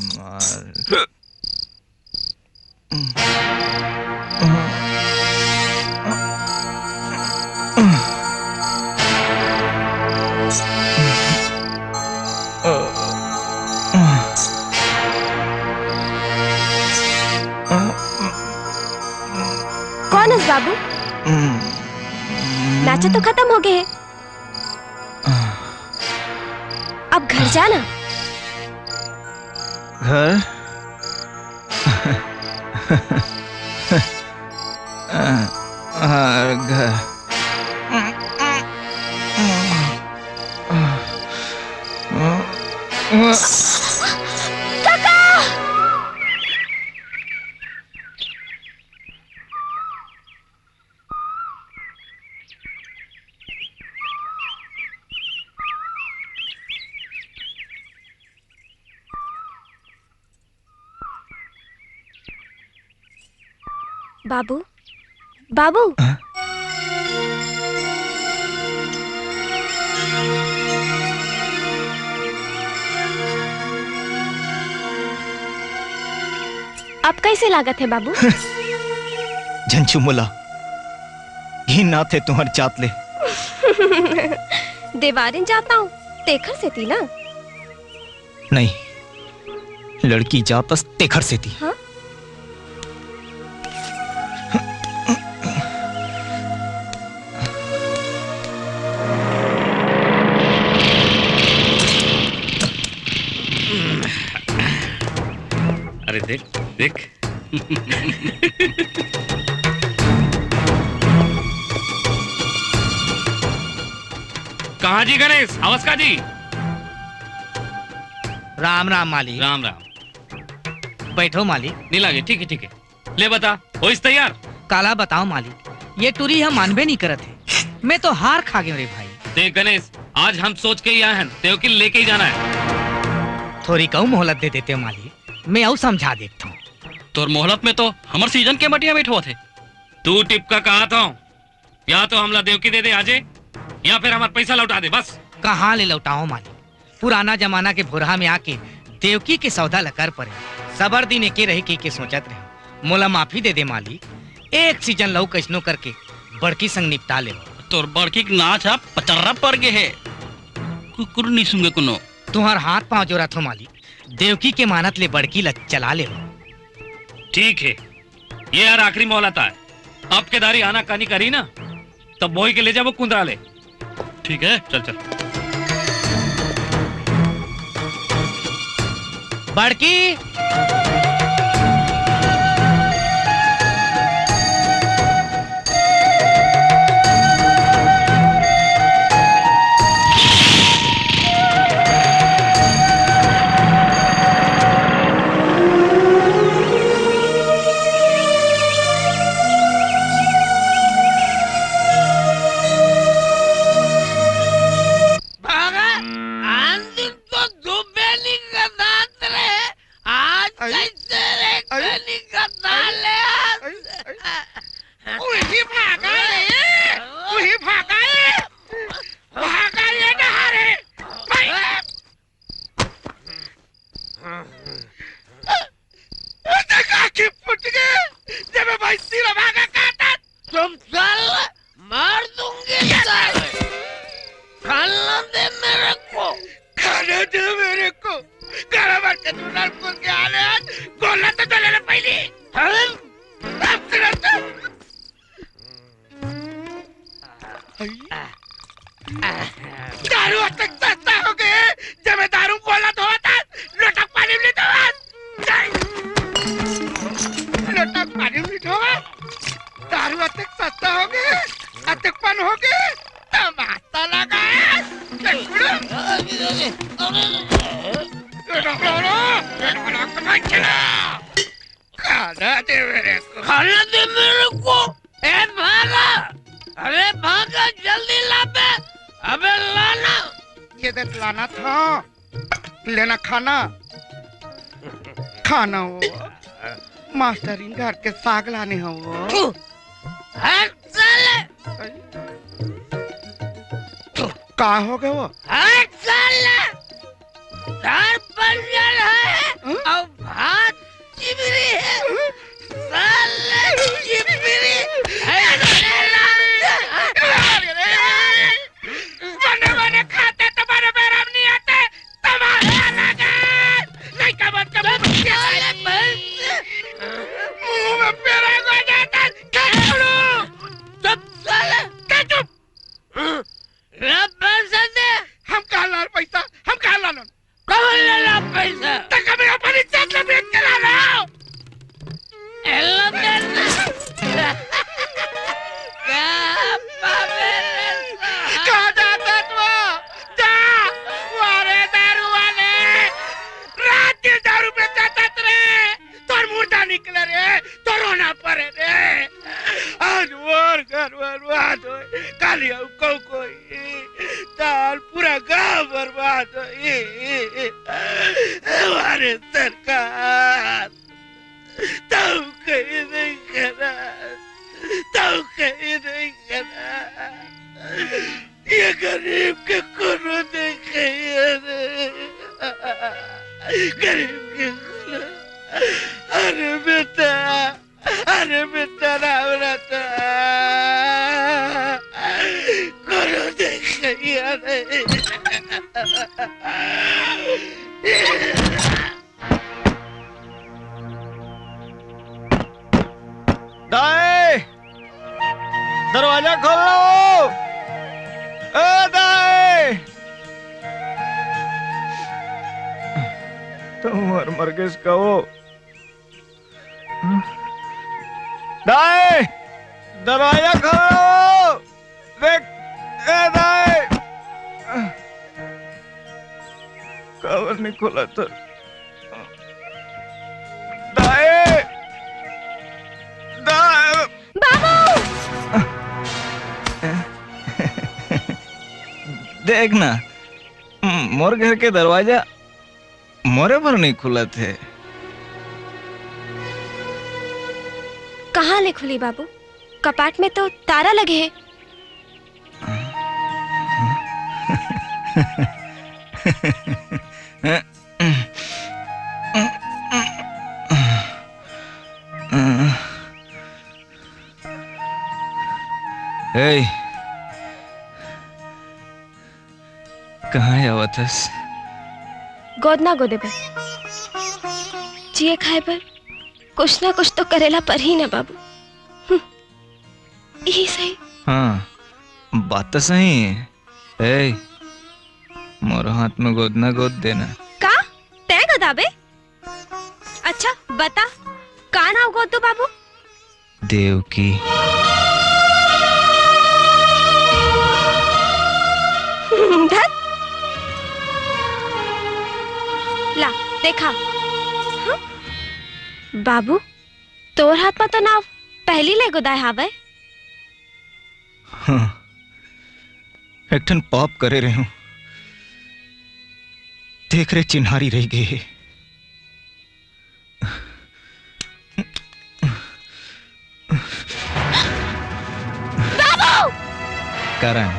कौन हस बाबू? नाचा तो खतम हो गे हे। अब घर जा ना। घर? हाँ, घर। काका! बाबू, बाबू। हाँ? अब कैसे लागत हे बाबू? झन छू मोला, घिन आथे तुंहर जात ले। देवारिन जात हंव, तेखर सेती ना। नहीं, लड़की जात हस तेखर सेती। हाँ? देख, देख। कहाँ जी गणेश? हवस का जी? राम राम मालिक। राम राम। बैठो मालिक। नहीं लागे, ठीक है, ठीक है। ले बता, होइस तैयार? काला बताओ मालिक, ये टुरी ह मानबे नहीं करत हे। मैं तो हार खा गेंव रे भाई। देख गणेश, आज हम सोच के ही आए हन, देवकी ल लेके ही जाना है। थोरी कऊ मोहलत दे देते हो मालिक, मैं अऊ समझा देखत हूँ। तोर मोहलत में तो हमर सीजन के मटिया में ठोत हे। तू टिपका कहा था, या तो हमला देवकी दे दे आजे, या फिर हमर पैसा लौटा दे बस। कहाँ ले लौटाओ मालिक, पुराना जमाना के भोरहा में आके देवकी के सौदा ल कर परे। सबर दिन एके रही कहिके सोचत रहे। मोला माफी दे दे मालिक, एक सीजन लऊ कइसनो करके बड़की संग निपटा लेव। तोर बड़की के नाच ह पचर्रा पर गे हे, कुकुर नहीं सूंघे कोनो। तुहर हाथ पांव जोरत हो मालिक, देवकी के मानत ले बड़की ल चला लेव। ठीक है, ये यार आखिरी मोहलत आय। अब के दारी आना कानी करी ना, तब बोई के ले जाबो कुंदरा ले। ठीक है, चल चल। बड़की। भागा, आंधी तो धूपे नहीं कसात रे, आज आई, कैसे रे आई, कनी कसा आई, ले आज? आई, आई। उही भागा रे, उही भागा रे, भागा रे डहारे। भाई। देखा कि फुट गए, जब मैं भाई सिरा भागा काटा। तुम साला मार दूंगी साले। खाना दे मेरे को। खाना दे मेरे को। खाना मार के तू लड़ कूद के आ रहे आज। गोला तो चले ना पहले। हम अब तुरंत दारू अतक सस्ता हो गए, जब मैं दारू बोला तो होता, लोटा पानी में तो आज। लोटा पानी में तो आज। दारू अतक सस्ता हो गए, अतक पन हो गए, तमाशा लगा है। खाना दे मेरे को। खाना दे मेरे को। ए भागा, अरे भागा, जल्दी ला बे। अबे लाना। ये देख लाना था, लेना खाना। खाना हो, मास्टरिन घर के साग लाने हो। हट साले। का हो गए वो? हट साले। दार पंजर है। हाँ? और भात चिबरी है। हाँ? साले चिबरी है। बने बने खाते तुम्हारे पैराम नहीं आते। तुम्हारे लगा। नहीं का बात का मुंह में साले भैंस। मुंह में पैराम आ जाता। चुप साले। चुप। ला पैसा दे। हम कहाँ लान पैसा? हम कहाँ लान? कौन ले ला पैसा? तो कभी अपन इज्जत ला बेच के लान। एला दे ना। कहाँ पावे रे साला? कहाँ जाता तू? जा। वारे दारू वाले। रात के दारू बेचाता रे। तोर मुर्दा निकले रे, तोर रोना परे रे। आज मोर घर बर्बाद होय, काली अउ कहूँ कोई, तार पूरा गांव बर्बाद होय। हमारे सरकार, तब कहीं नहीं करा, तब कहीं नहीं करा। ये गरीब के कोनो नहीं कहिए रे। गरीब के कोनो। अरे बेटा, अरे बेटा राम रतन, कोनो नहीं कहिए रे। दाई, दरवाजा खोल लो। ए दाई, तुम मर मर के इसका वो दाई, दरवाजा खोलो। देख, ए दाई, काबर नहीं खोला तो? दाई, दाई। बाबू! देख ना, मोर घर के दरवाजा मोरे बर नहीं खुलत हे। कहाँ ले खुली बाबू? कपाट में तो तारा लगे हे। ए, कहाँ आवत हस? गोदना गोदे बर। जिए खाए बर कुछ ना कुछ तो करेला परही ना बाबू। हम्म, यही सही। हाँ, बात तो सही है। ए, मोर हाथ में गोदना गोद देना। का? तैं गदाबे? अच्छा, बता, का नाव गोद दो बाबू? देवकी। धत। ला, देखा। हाँ? बाबू, तोर हाथ में तो नाव पहली ले गोदाय हावय। हाँ, एक ठन पाप करे रहे हूँ, तेकरे चिन्हारी रह गए हे। बाबू! करण,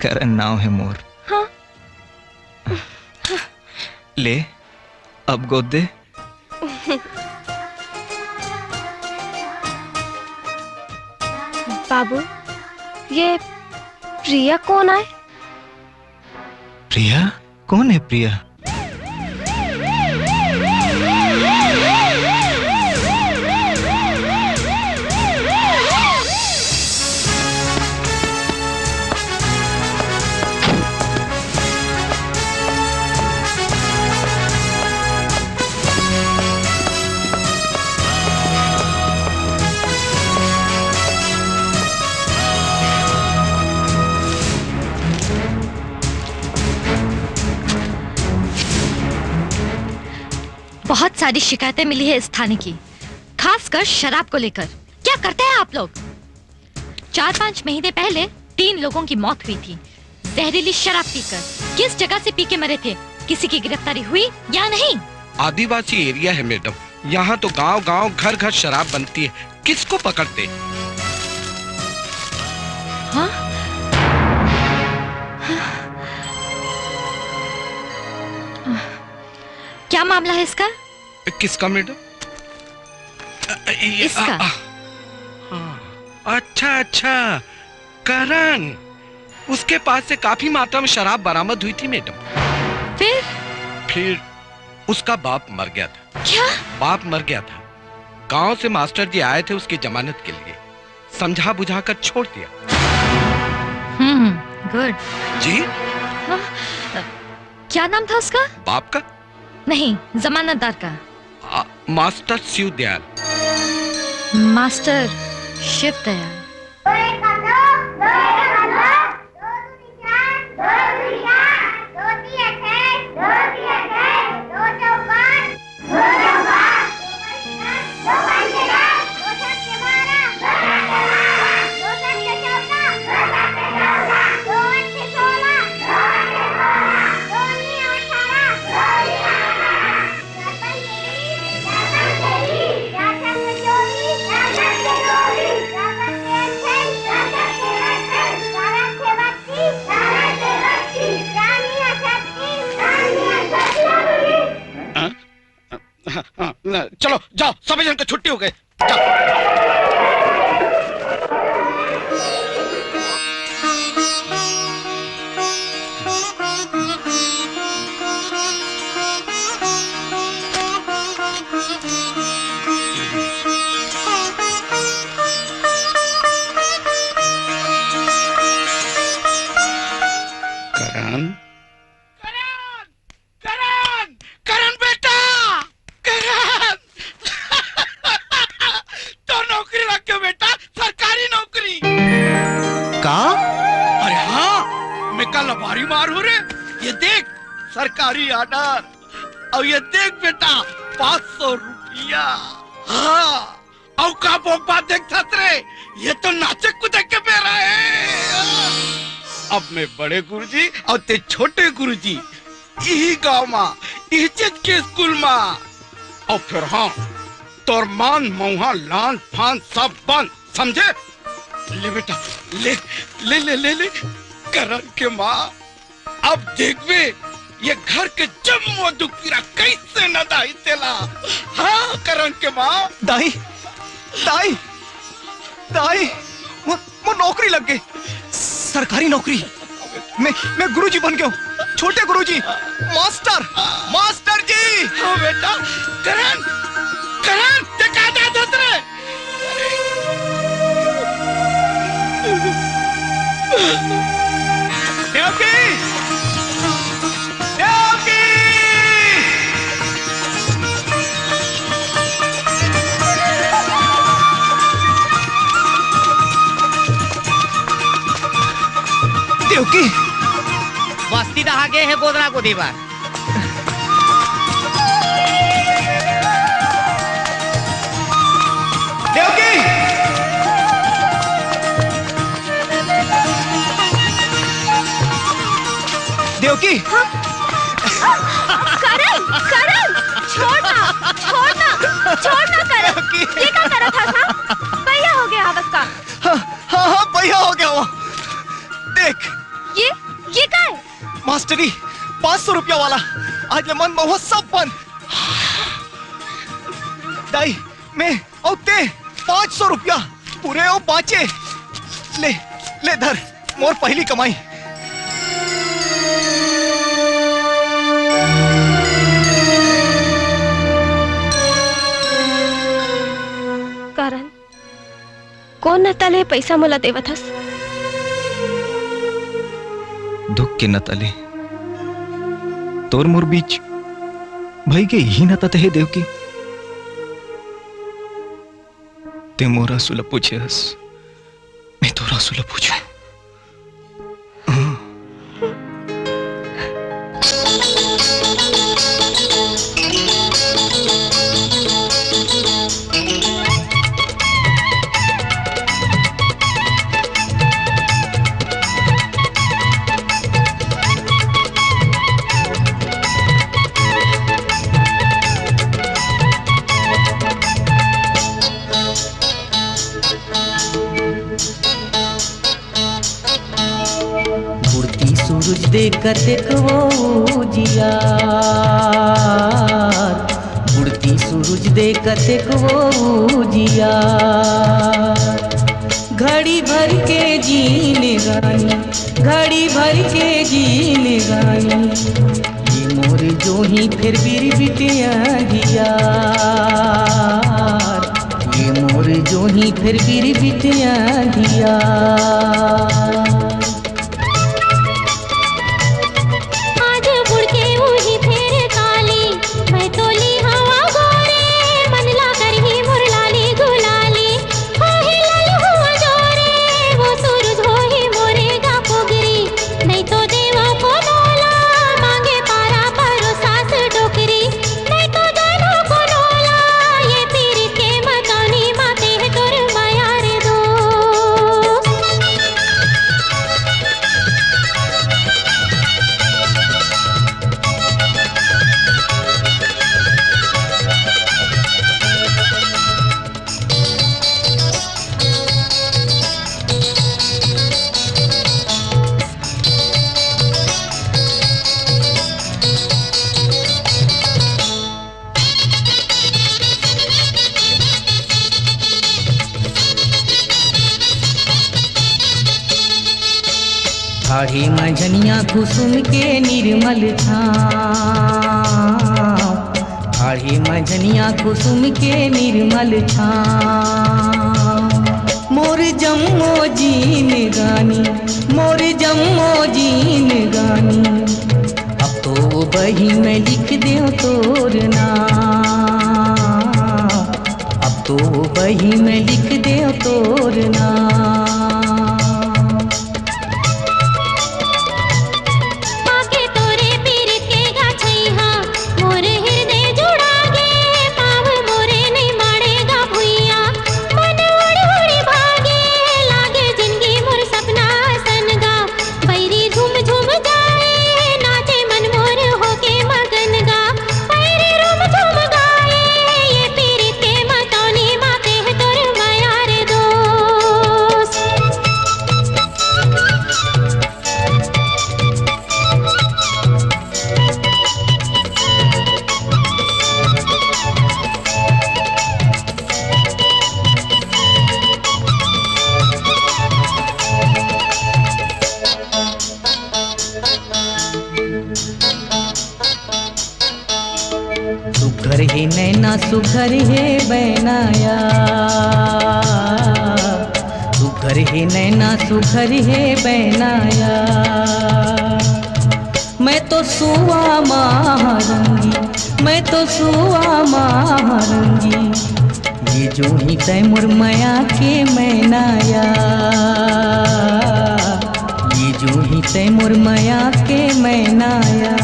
करण नाव है मोर। हाँ। ले, अब गोद दे। बाबू, ये प्रिया कौन आए? प्रिया? कौन है प्रिया? बहुत सारी शिकायतें मिली है इस थाने की, खासकर शराब को लेकर। क्या करते हैं आप लोग? चार पांच महीने पहले तीन लोगों की मौत हुई थी जहरीली शराब पीकर। किस जगह से पी के मरे थे? किसी की गिरफ्तारी हुई या नहीं? आदिवासी एरिया है मैडम, यहाँ तो गांव गांव घर घर शराब बनती है, किसको पकड़ते? हाँ? क्या मामला है इसका? किसका मैडम? अ, अ, ये, इसका। अ, अ, हाँ। अच्छा, अच्छा, करण, उसके पास से काफी मात्रा में शराब बरामद हुई थी मैडम। फिर? फिर उसका बाप मर गया था। क्या? बाप मर गया था। गांव से मास्टर जी आए थे उसकी जमानत के लिए, समझा बुझा कर छोड़ दिया। हम्म, गुड। जी? हाँ, क्या नाम था उसका? बाप का? नहीं, जमानतदार का। आ, मास्टर शिव दयाल। मास्टर शिव दयाल। हाँ, हाँ, न, चलो, जाओ, सभी जन को छुट्टी हो गई। जाओ। करण, करण, करण, करण बेटा, करण। सरकारी ऑर्डर। अउ ये देख बेटा, पाँच सौ रुपया। हाँ, अउ का बोकबा देखथस रे? ये तो नाचे कूदे के बेरा हे। अब मैं बड़े गुरुजी अउ ते छोटे गुरुजी, इही गांव मा, इही चीज के स्कूल मा। अउ फिर हाँ, तोर मान मउहा लान फान सब बंद, समझे? ले बेटा, ले, ले, ले, ले, ले, करण के माँ। अब देखबे, ये घर के जम्मो दुख पीरा कइसे नंदाही तेला। हाँ, करण के माँ। दाई, दाई, दाई, मोर, मोर नौकरी लग गे, सरकारी नौकरी। मैं, मैं गुरुजी बन गेंव, छोटे गुरुजी, मास्टर, मास्टर जी। हाँ बेटा, करण, करण, ते का जात हस रे? देवकी! देवकी! देवकी! बस्ती दहा गे हे गोदना गोदी बर। देवकी! देवकी! हाँ? करण, करण, छोड़ ना, छोड़ ना, छोड़ ना करण। देवकी! ये का करत हस, हाँ? बइहा हो गे हवस का? हाँ, हाँ, हाँ, बइहा हो गे हवंव। देख। ये, ये का हे? मास्टरी, पाँच सौ रुपया वाला। आज ले मन मउहा सब बंद। दाई, मैं अउ ते पाँच सौ रुपया पूरे अउ बाँचे। ले, ले धर, मोर पहिली कमाई। करण, कोन नता ले पइसा मोला देवत हस? दुख के नता ले। तोर मोर बीच भई गे इही नता ते हे देवकी। ते मोर आंसू ल पूछे हस, मैं तोर आंसू ल पूछूं। बुड़ती सूरज दे कतेक वो उजियार, बुड़ती सूरज दे कतेक वो उजियार। घड़ी भर के जीन गानी, घड़ी भर के जीन गानी, ये मोर जोही फेर बिरबिट अंधियार, ये मोर जोही फेर बिरबिट अंधियार। आज बुड़ के उही फेर काली, मैं तोली हवा गोरे, मन ला करही मोर लाली गुलाली। होही लाल हुआ जोरे, वो सूरज होही मोरे गा पोगरी। नहीं तो देवा कोनो ला मांगे पारा परो सास डोकरी। नहीं तो जानो कोनो ला ये पीर के मतौनी माते है तोर माया रे दोस्त। आढ़े मझनिया कुसुम के निर्मल छाँव, आढ़े मझनिया कुसुम के निर्मल छाँव। मोर जम्मो जीन गानी, मोर जम्मो जीन गानी, अब तो बही में लिख देव तोर नाम, अब तो बही में लिख देव तोर नाम। आके तोरे पीर के सुघर हे नैना, सुघर हे बैनाया, सुघर हे नैना, सुघर हे बैनाया। मैं तो सुआ महारंगी, मैं तो सुआ महारंगी, ये जो ही तय मोर मया के मैनाया, ये जो ही तय मोर मया के मैनाया।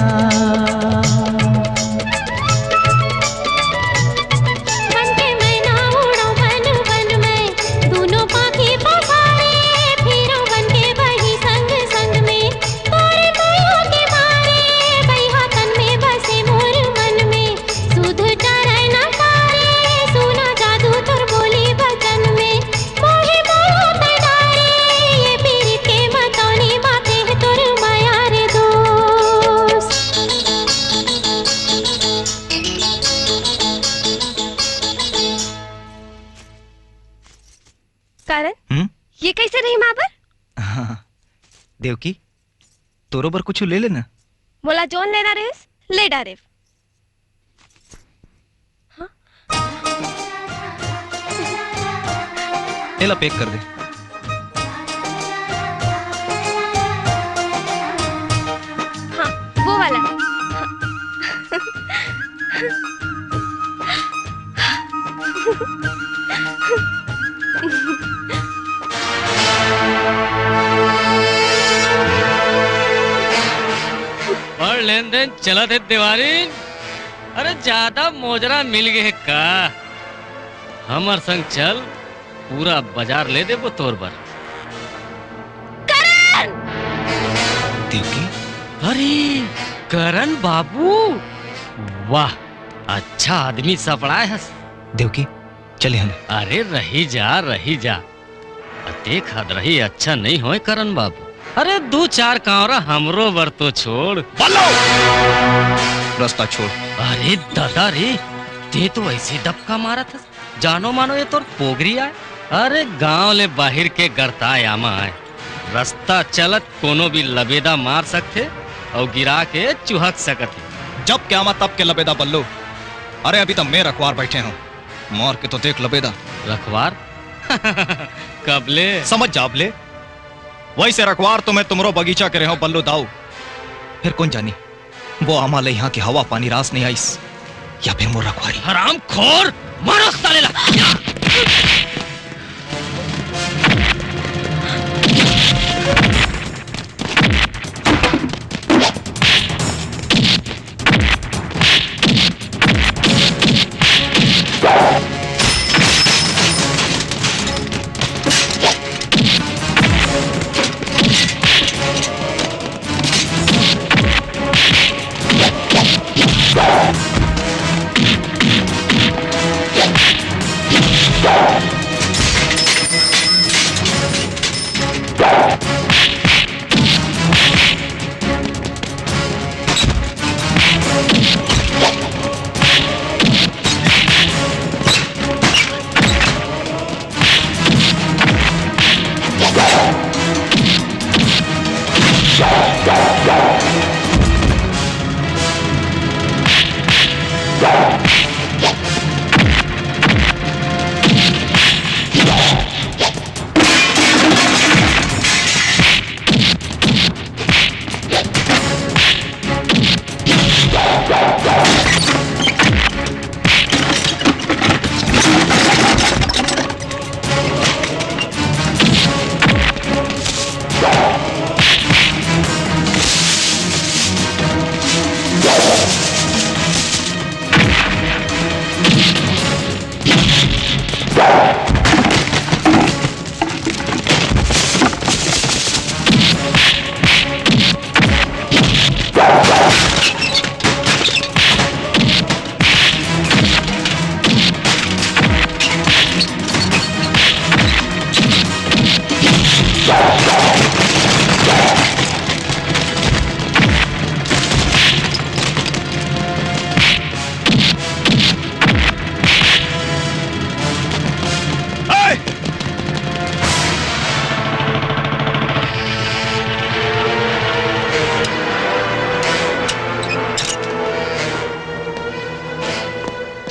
बन के मैना उड़ो बन बन में, दूनों पाँखी पसारे, फिरो बन के बही संग संग में। तोरे मोयो के मारे, बइहा तन में बसे मोर मन में। सुध टरै न पारे, सुना जादू तोर बोली बचन में। मोहे मोहो तै डारे, ये पीरित के मतौनी बाते हे तोर मया रे दोस्त। कारण? हम्म? ये कइसे रही माँ बर? हाँ, देवकी, तोरो बर कुछ ले लेना। मोला जोन लेना रहिस, ले डारेव। हाँ? एला पैक कर दे। हाँ, वो वाला। बड़ लेन देन चलत हे देवारी। अरे, ज्यादा मोजरा मिल गे हे का? हमर संग चल, पूरा बाजार ले देबो तोर बर। करण! देवकी? अरे, करण बाबू, वाह, अच्छा आदमी सपड़ाए हस। देवकी, चले हन। अरे, रही जा, रही जा। अतेक हदरही अच्छा नइ होय करण बाबू। अरे, दू चार कांवरा हमरो बर तो छोड़। बल्लो! रस्ता छोड़। अरे ददा रे, ते तो ऐसे दबका मारत हस, जानो मानो ये तोर पोगरी आय। अरे, गांव ले बाहिर के गरताय आमा आय। रस्ता चलत कोनो भी लबेदा मार सकथे अउ गिरा के चुहक सकत हे। जब के आमा तब के लबेदा बल्लो। अरे, अभी तो मैं रखवार बैठे हूँ, मार के तो देख लबेदा। रखवार? कब ले? समझ जा अब ले। वैसे रखवार तो मैं तुमरो बगीचा के रेहो बल्लू दाऊ। फिर कोन जानी, वो आमा ले यहाँ के हवा पानी रास नइ आइस, या फिर मोर रखवारी। हरामखोर, मारो साले ला।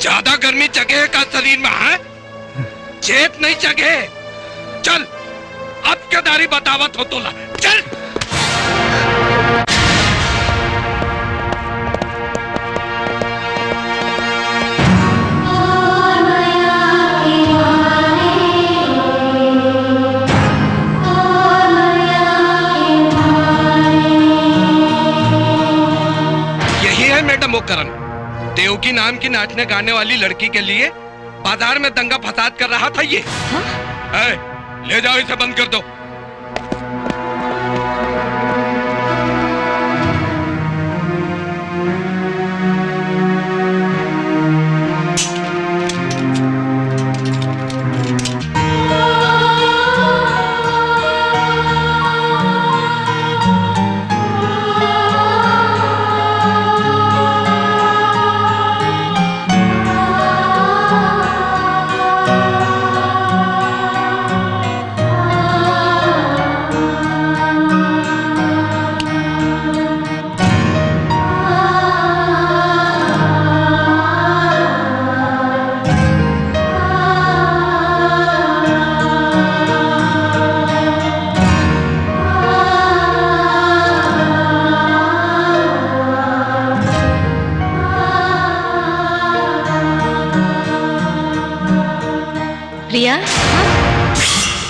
ज्यादा गर्मी जगे हे का शरीर में, हैं? चेत नहीं जगे हे। चल, अब गद्दारी बतावत हों तोला। चल। यही है मैडम वो करण, देवकी नाम की नाचने गाने वाली लड़की के लिए बाजार में दंगा फसाद कर रहा था ये। हाँ? ए, ले जाओ इसे, बंद कर दो। प्रिया, हाँ?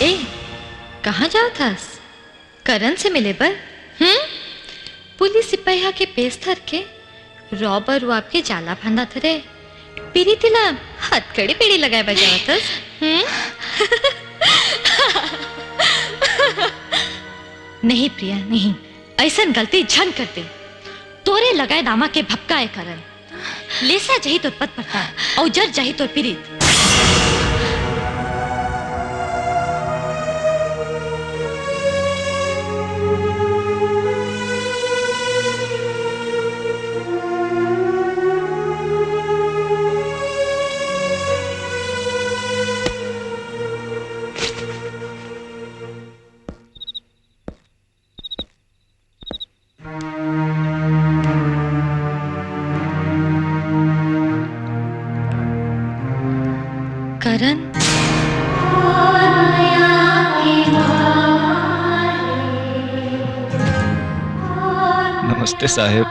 ए, कहाँ जात हस? करण से मिले बर? हम्म? पुलिस सिपहिया के पेश धर के रॉबर वो आपके जाला फांदत हरे। पीरिति ला हथकड़ी बेड़ी लगाए बर जावत हस? हम्म? नहीं प्रिया, नहीं, ऐसन गलती झन कर दे। तोरे लगाए दामा के भपकाए करण। लेसा जही तोर पद परता, अउ जर जही तोर पीरित। करण। नमस्ते साहेब।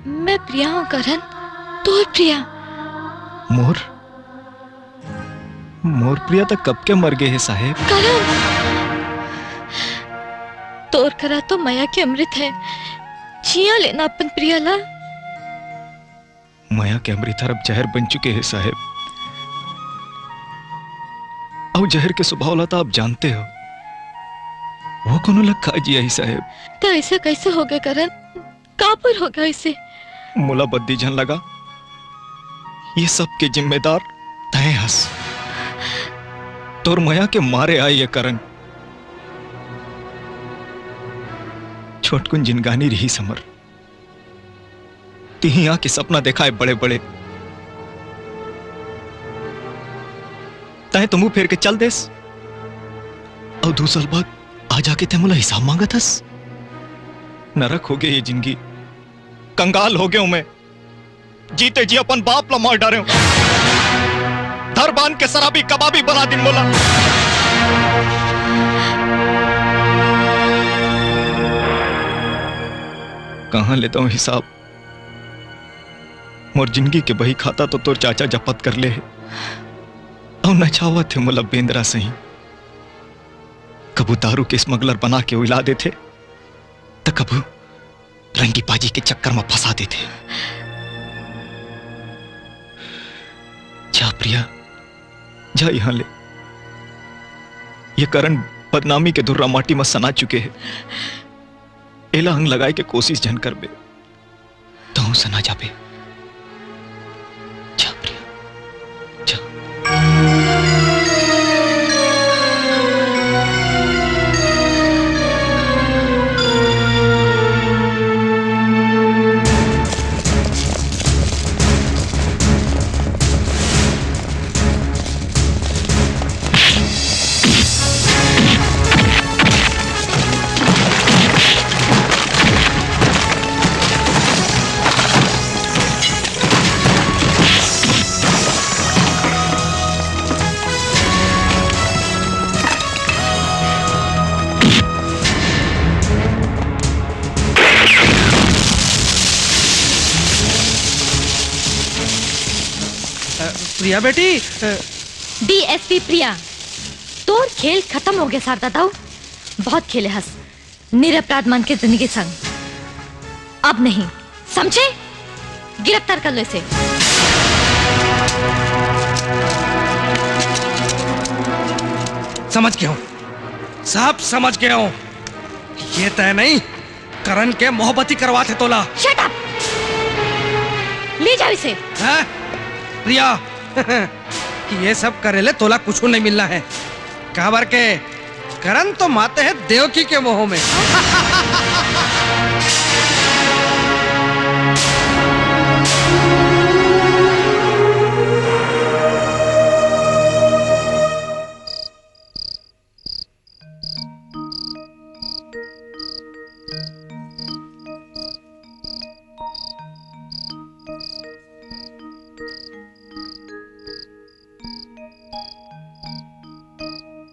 मैं प्रिया हूँ करण, तोर प्रिया। मोर? मोर प्रिया तो कब के मर गे हे साहेब। करण, तोर करा तो मया के अमृत हे, जिया लेना अपन प्रिया ला। मया के अमृत हर अब जहर बन चुके हे साहेब। अउ जहर के स्वभाव ला तो आप जानते हो, वो कोनो ला खा जिया ही साहेब। तो ऐसे कैसे हो गए करण? काबर हो गए ऐसे? मोला बद्दी झन लगा, ये सब के जिम्मेदार तय हस। तोर मया के मारे आए ये करण। छोटकुन जिनगानी रहिस हमर, तिही आके सपना देखाए बड़े-बड़े, तय तो मुंह फेर के चल देस। अउ दू साल बाद आ जाके तय मोला हिसाब मांगत हस। नरक हो गए ये जिंदगी, कंगाल हो गए हूं मैं। जीते जी अपन बाप ला मार डारे हूं। धर बांध के शराबी कबाबी बना दिन मोला। कहां लेता हूं हिसाब? मोर जिंदगी के बही खाता तो तोर चाचा जपत कर ले हे। अउ नचावत हे मोला बेंदरा सही। कभू दारू के स्मगलर बना के उइला देथे, त कभू रंगीबाजी के चक्कर म फंसा देथे। जा प्रिया, जा यहां ले। ये करण बदनामी के धुर्रा माटी म सना चुके हे। एला अंग लगाए के कोशिश झन करबे, तहूं सना जाबे। जा प्रिया, जा। प्रिया बेटी, अ, डीएसपी प्रिया, तोर खेल खतम हो गे शारदा दाऊ। बहुत खेले हस निरपराध मन के जिंदगी संग। अब नहीं, समझे? गिरफ्तार कर लो इसे। समझ गे हों, सब समझ गे हों। ये तय नहीं, करण के मोहब्बती करवात हे तोला। Shut up! ले जाओ इसे। हैं? प्रिया, ये सब करे ले तोला कुछू नहीं मिलना हे। काबर के करण तो माते हे देवकी के मोह में।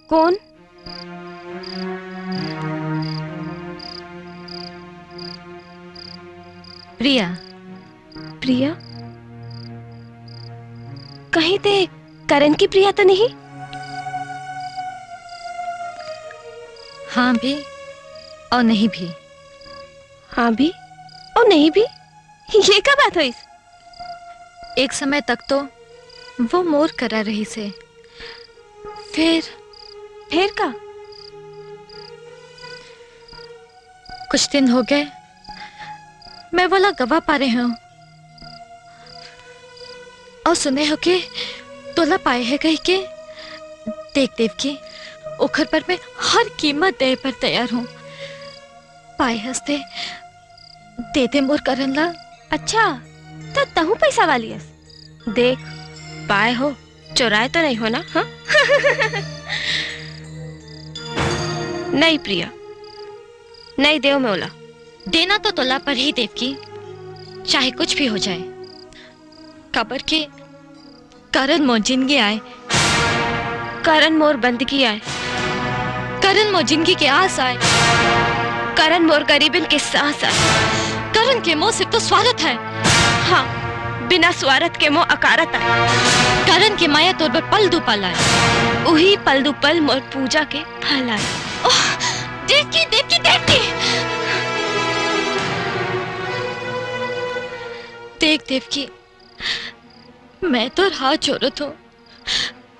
कौन? प्रिया। प्रिया? कहीं ते करण की प्रिया तो नहीं? हाँ भी और नहीं भी। हाँ भी और नहीं भी? ये का बात होइस? एक समय तक तो वो मोर करा रहिस हे, फिर? फिर का? कुछ दिन हो गए, मैं वोला गवा पारे हों। और सुने हों कि तोला पाए हे कहिके। देख देवकी, ओखर बर मैं हर कीमत दे बर तैयार हों। पाए हस ते, दे दे मोर करण ला। अच्छा, त तहूँ पैसा वाली हस? देख, पाए हों, चोराए तो नहीं हों ना, हाँ? नहीं प्रिया, नहीं देवों मैं ओला। देना तो तोला परही देवकी, चाहे कुछ भी हो जाए। काबर के करण मोर जिंदगी आय। करण मोर बंदगी आय। करण मोर जिंदगी के आस आय। करण मोर गरीबन के सांस आय। करण के मोह सिर्फ तो स्वारथ आय। हाँ, बिना स्वारथ के मोह अकारथ आय। करण के मया तोर बर पल दू पल आय। उही पल दू पल मोर पूजा के फल आय। ओह, देवकी, देवकी, देवकी। देख देवकी, मैं तोर हाथ जोरत हों,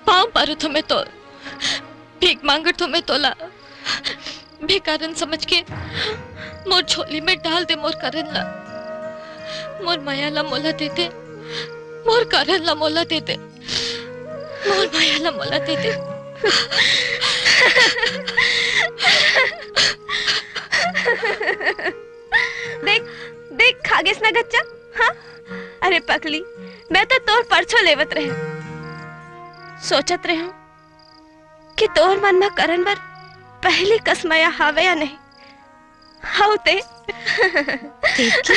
पाँव परत हों मैं तोर, भीख मांगत हों मैं तोला। भिखारन समझ के मोर झोली में डाल दे मोर करण ला, मोर मया ला मोला दे दे, मोर करण ला मोला दे दे, मोर मया ला मोला दे दे। देख, देख, खा गेस ना गच्चा, हाँ? अरे पकली, मैं तो तोर परछो लेवत रहेंव। सोचत रहेंव कि तोर मन म करण बर पहिली कस मया हावे या नहीं। हव ते। देवकी।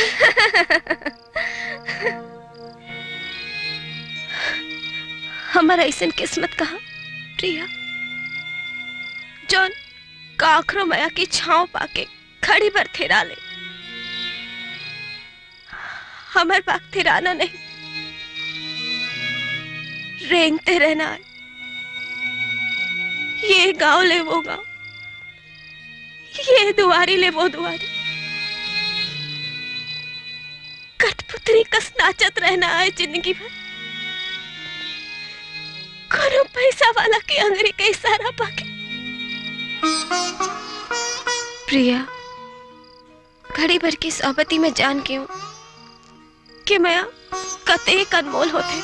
हमर अइसन किस्मत कहाँ, प्रिया, जौन काखरो मया के छांव पाके खड़ी बर थिरा ले। हमर पाक थिराना नहीं, रेंगते रहना आय। ये गांव ले वो गांव, ये दुआरी ले वो दुआरी, कठपुतरी कस नाचत रहना आय जिंदगी भर। कोनो पैसा वाला के अंगरी के इशारा पाके। प्रिया, घड़ी भर के सोहबती में जान गेंव कि मया कतेक अनमोल होथे।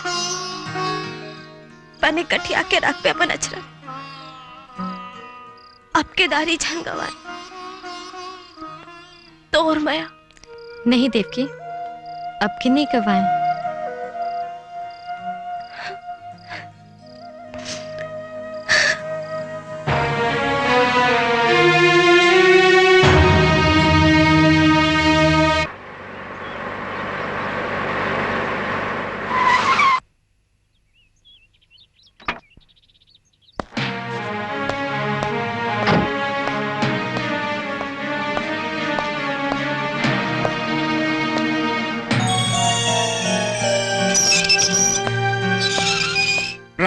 बने गठिया के रखबे अपन अचरा, अब के दारी झन गवाय तोर मया। नहीं देवकी, अब के नहीं गवाय।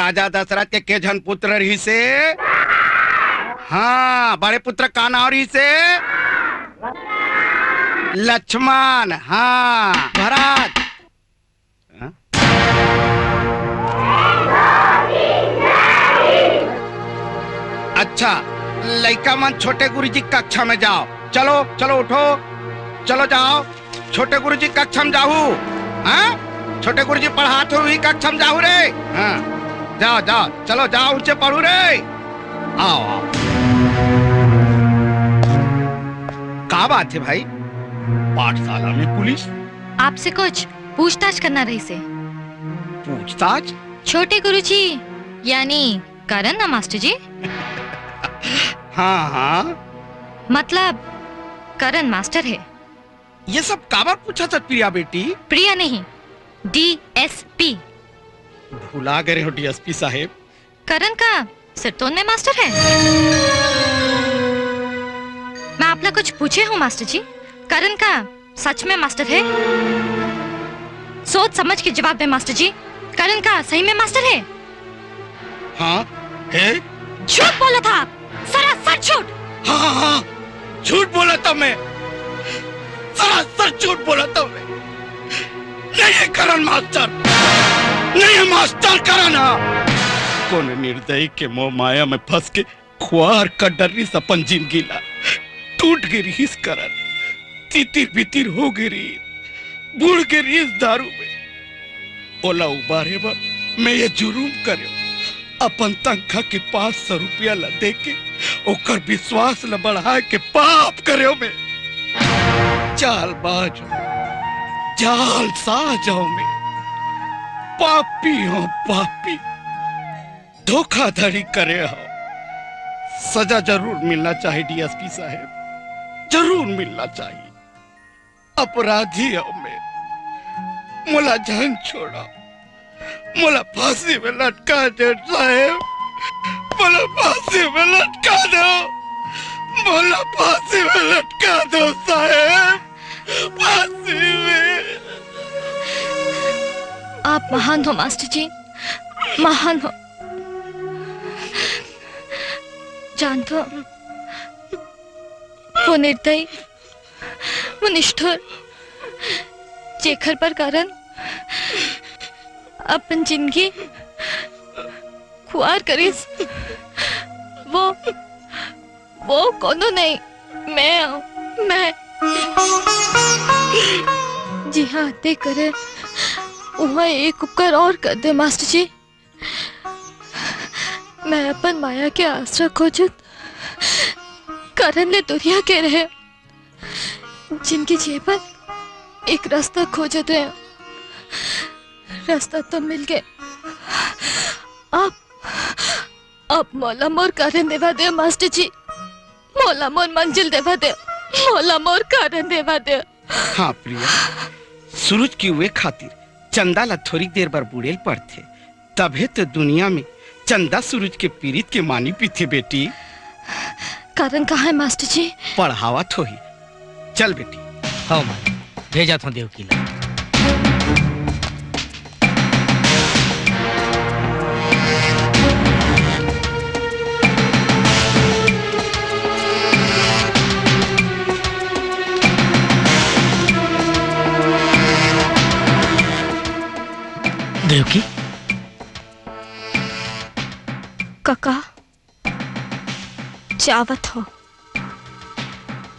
राजा दशरथ के के झन पुत्र रहिसे? हाँ, बड़े पुत्र का नाम रहिसे? लक्ष्मण। हाँ, भरत। हाँ? अच्छा, लइका मन, छोटे गुरुजी कक्षा में जाओ। चलो, चलो, उठो, चलो जाओ, छोटे गुरुजी कक्षा में जाहू। हाँ, छोटे गुरुजी पढ़ात हो, वही कक्षा में जाहू रे। हाँ, जाओ, जाओ, चलो जाओ, ऊंचे पढ़ू रे। आओ, आओ। का बात है भाई, पाठशाला में पुलिस? आपसे कुछ पूछताछ करना रहिसे। पूछताछ? छोटे गुरुजी, यानी करण ना मास्टर जी? हाँ, हाँ। मतलब, करण मास्टर है। ये सब काबर पूछत हस प्रिया बेटी? प्रिया नहीं, डीएसपी। भुला गए हो डीएसपी साहेब। करण का सिरतोन में मास्टर है? मैं आप ला कुछ पूछे हूँ मास्टर जी, करण का सच में मास्टर है? सोच समझ के जवाब दे मास्टर जी, करण का सही में मास्टर है? हाँ, है। झूठ बोलत हा आप, सरासर झूठ। हाँ, हाँ, हाँ, झूठ बोलत हा मैं, सरासर झूठ बोलत हा मैं। नहीं है करण मास्टर, नहीं है मास्टर करण। हाँ, कोनो निर्दयी के मोह माया में फंस के खुआर कर डरिस अपन जिंदगी ला। टूट गे रिहिस करण, तितिर बितिर हो गे रिहिस, बुड़ गे रिहिस दारू में। ओला उबारे बर मैं ये जुर्म करेंव, अपन तनखा के पाँच सौ रुपया ला देके ओकर विश्वास ला बढ़ाए के पाप करेंव मैं। जालबाज, जालसाज हंव मैं, पापी हंव, पापी। धोखाधड़ी करे हंव। सजा जरूर मिलना चाहिए डीएसपी साहेब, जरूर मिलना चाहिए। अपराधी हंव मैं, मोला झन छोड़ा, मोला फांसी में लटका दे साहेब, मोला फांसी में लटका दो, मोला फांसी में लटका दो साहेब, फांसी में। आप महान हो मास्टर जी, महान हो। जानथो, वो निर्दयी, वो निष्ठुर, जेखर बर करण अपन जिंदगी खुआर करिस, वो, वो कोनो नहीं, मैं हूँ, मैं। जिहाँ आते करे, उहाँ एक उपकार और कर दे मास्टर जी। मैं अपन माया के आसरा खोजत करण ले दुरिहा के रहेंव। जिनके जीवन एक रास्ता खोजत रहेंव, रास्ता तो मिल गे। अब, अब मोला मोर करण देवा दे मास्टर जी, मोला मोर मंजिल देवा दे, मोला मोर करण देवा दे। हाँ प्रिया, सूरज के उए खातिर चंदा ला थोरिक देर बर बूड़े ल पड़थे, तभे तो दुनिया में चंदा सूरज के पीरित के मानी पीथे बेटी। करण कहाँ है मास्टर जी? पढ़ावत होही। चल बेटी। हव माई, भेजत हंव देवकी ला। देवकी। कका, जावत हंव।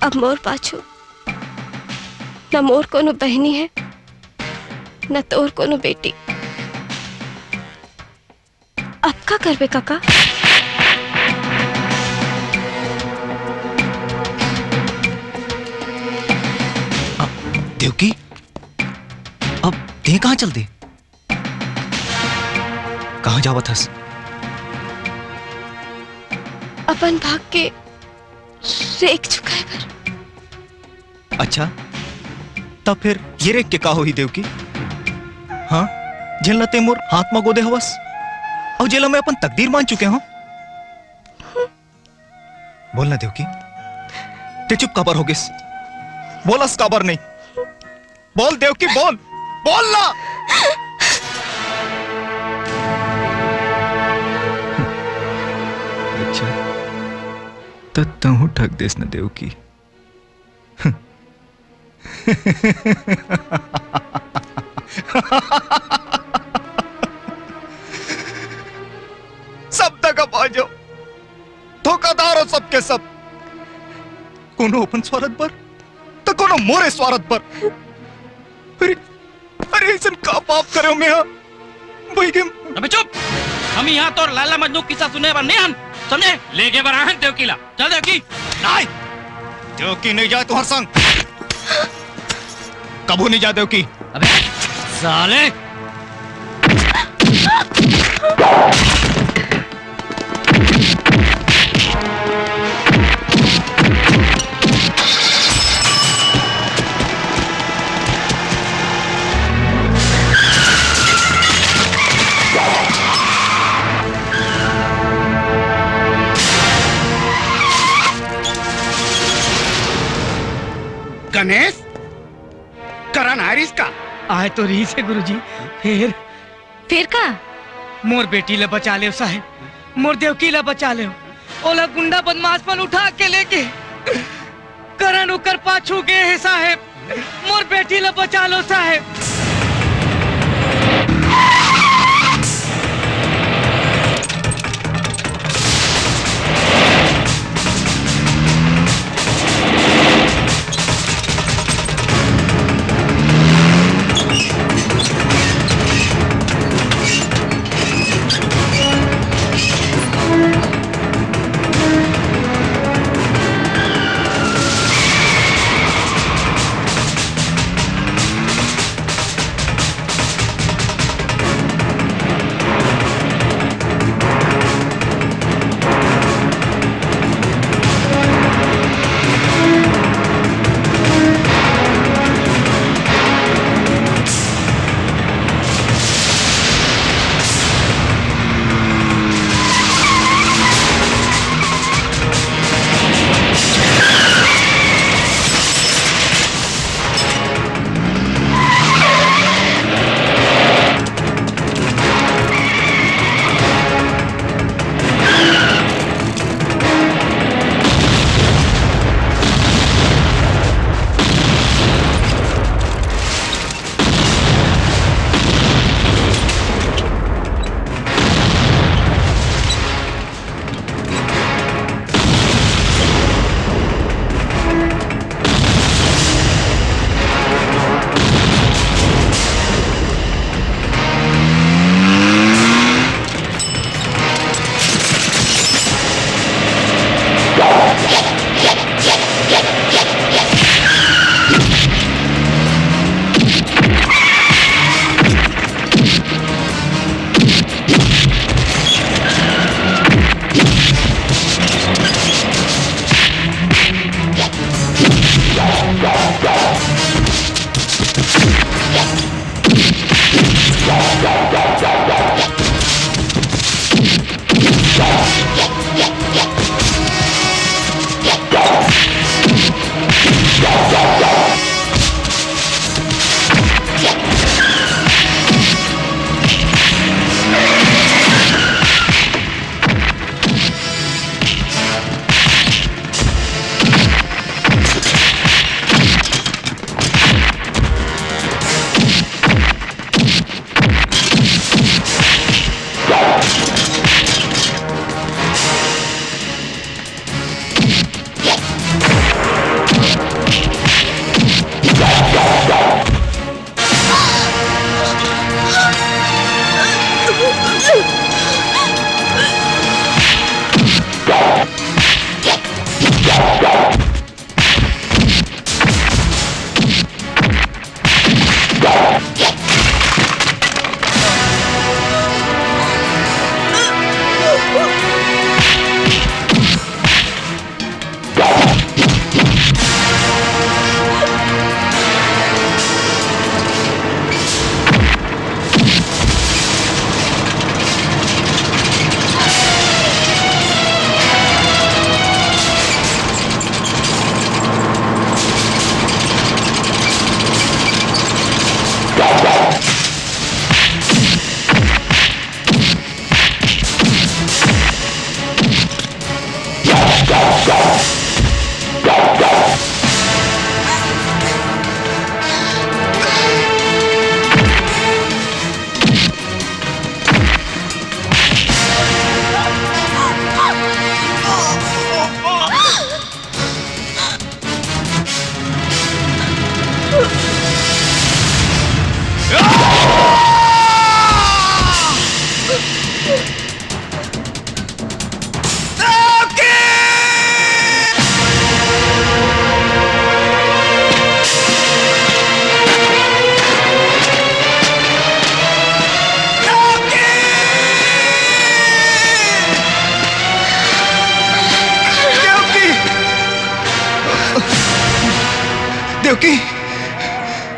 अब मोर पाछू न मोर कोनो बहिनी हे, न तोर कोनो बेटी। अब का करबे कका? अ, देवकी, अब तें कहाँ चल दे? कहाँ जावत हस? अपन भाग के रेख चुकाए बर। अच्छा, तब फिर ये रेख के का होही देवकी? हाँ, जेन ला तें मोर हाथ म गोदे हवस, अउ जेला मैं अपन तकदीर मान चुके हंव। बोल ना देवकी, तें चुप काबर हो गेस? बोलस काबर नहीं? बोल देवकी, बोल, बोल ना। त तहूं ठग देस न देवकी। सब दगाबाज हो, धोखादार हो सबके सब। कोनो अपन स्वार्थ बर, त कोनो मोरे स्वार्थ बर। अरे, अरे, अइसन का पाप करे हों मैं, हां? बही गेंव। अबे चुप! हम इहां तोर लैला मजनू किस्सा सुने बर नइ हन, समझे? लेगे बर आए हन देवकी ला। चल देवकी। नहीं! देवकी नइ जाय तुंहर संग। कभू नइ जाय देवकी। अबे साले! गणेश, करण आय रिहिस का? आय तो रिहिस हे गुरुजी, फेर? फेर का? मोर बेटी ला बचा लेव साहेब, मोर देवकी ला बचा लेव। ओला गुंडा बदमाश मन उठा के लेगे। करण ओकर पाछू गे हे साहेब, मोर बेटी ला बचा लो साहेब।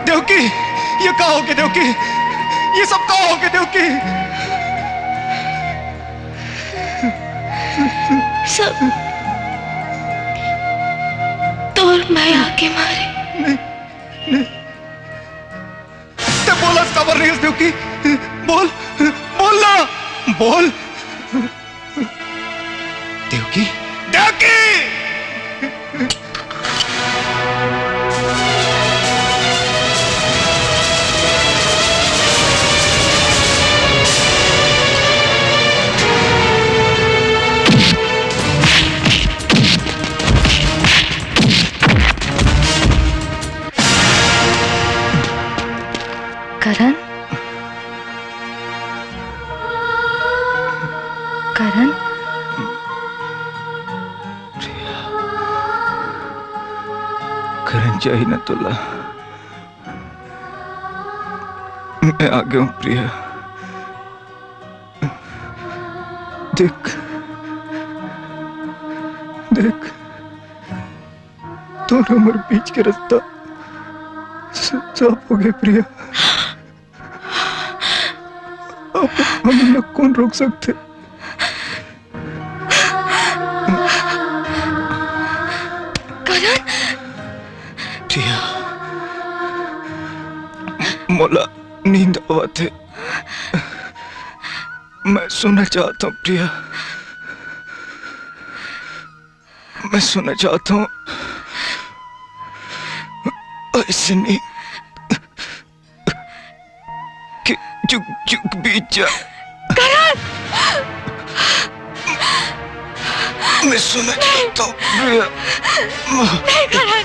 देवकी, ये का होगे देवकी? ये सब का होगे देवकी? सब तोर मया के मारे। नहीं, नहीं। ते बोलस काबर नइ हस देवकी? बोल, बोल ना, बोल। देवकी, देवकी! करण? करण? करण चाही ना तोला। मैं आ गया हूँ प्रिया। देख, देख, तोर हमर बीच के रास्ता स-, साफ हो गया प्रिया। अब हमन ला कौन रोक सकथे? करण? प्रिया, मोला नींद आवत हे। मैं सोना चाहत हूँ प्रिया, मैं सोना चाहत हूँ। ऐसे नहीं कि जुग जुग बीत जाए। करण! मैं सोना चाहत हूँ प्रिया। नहीं करण।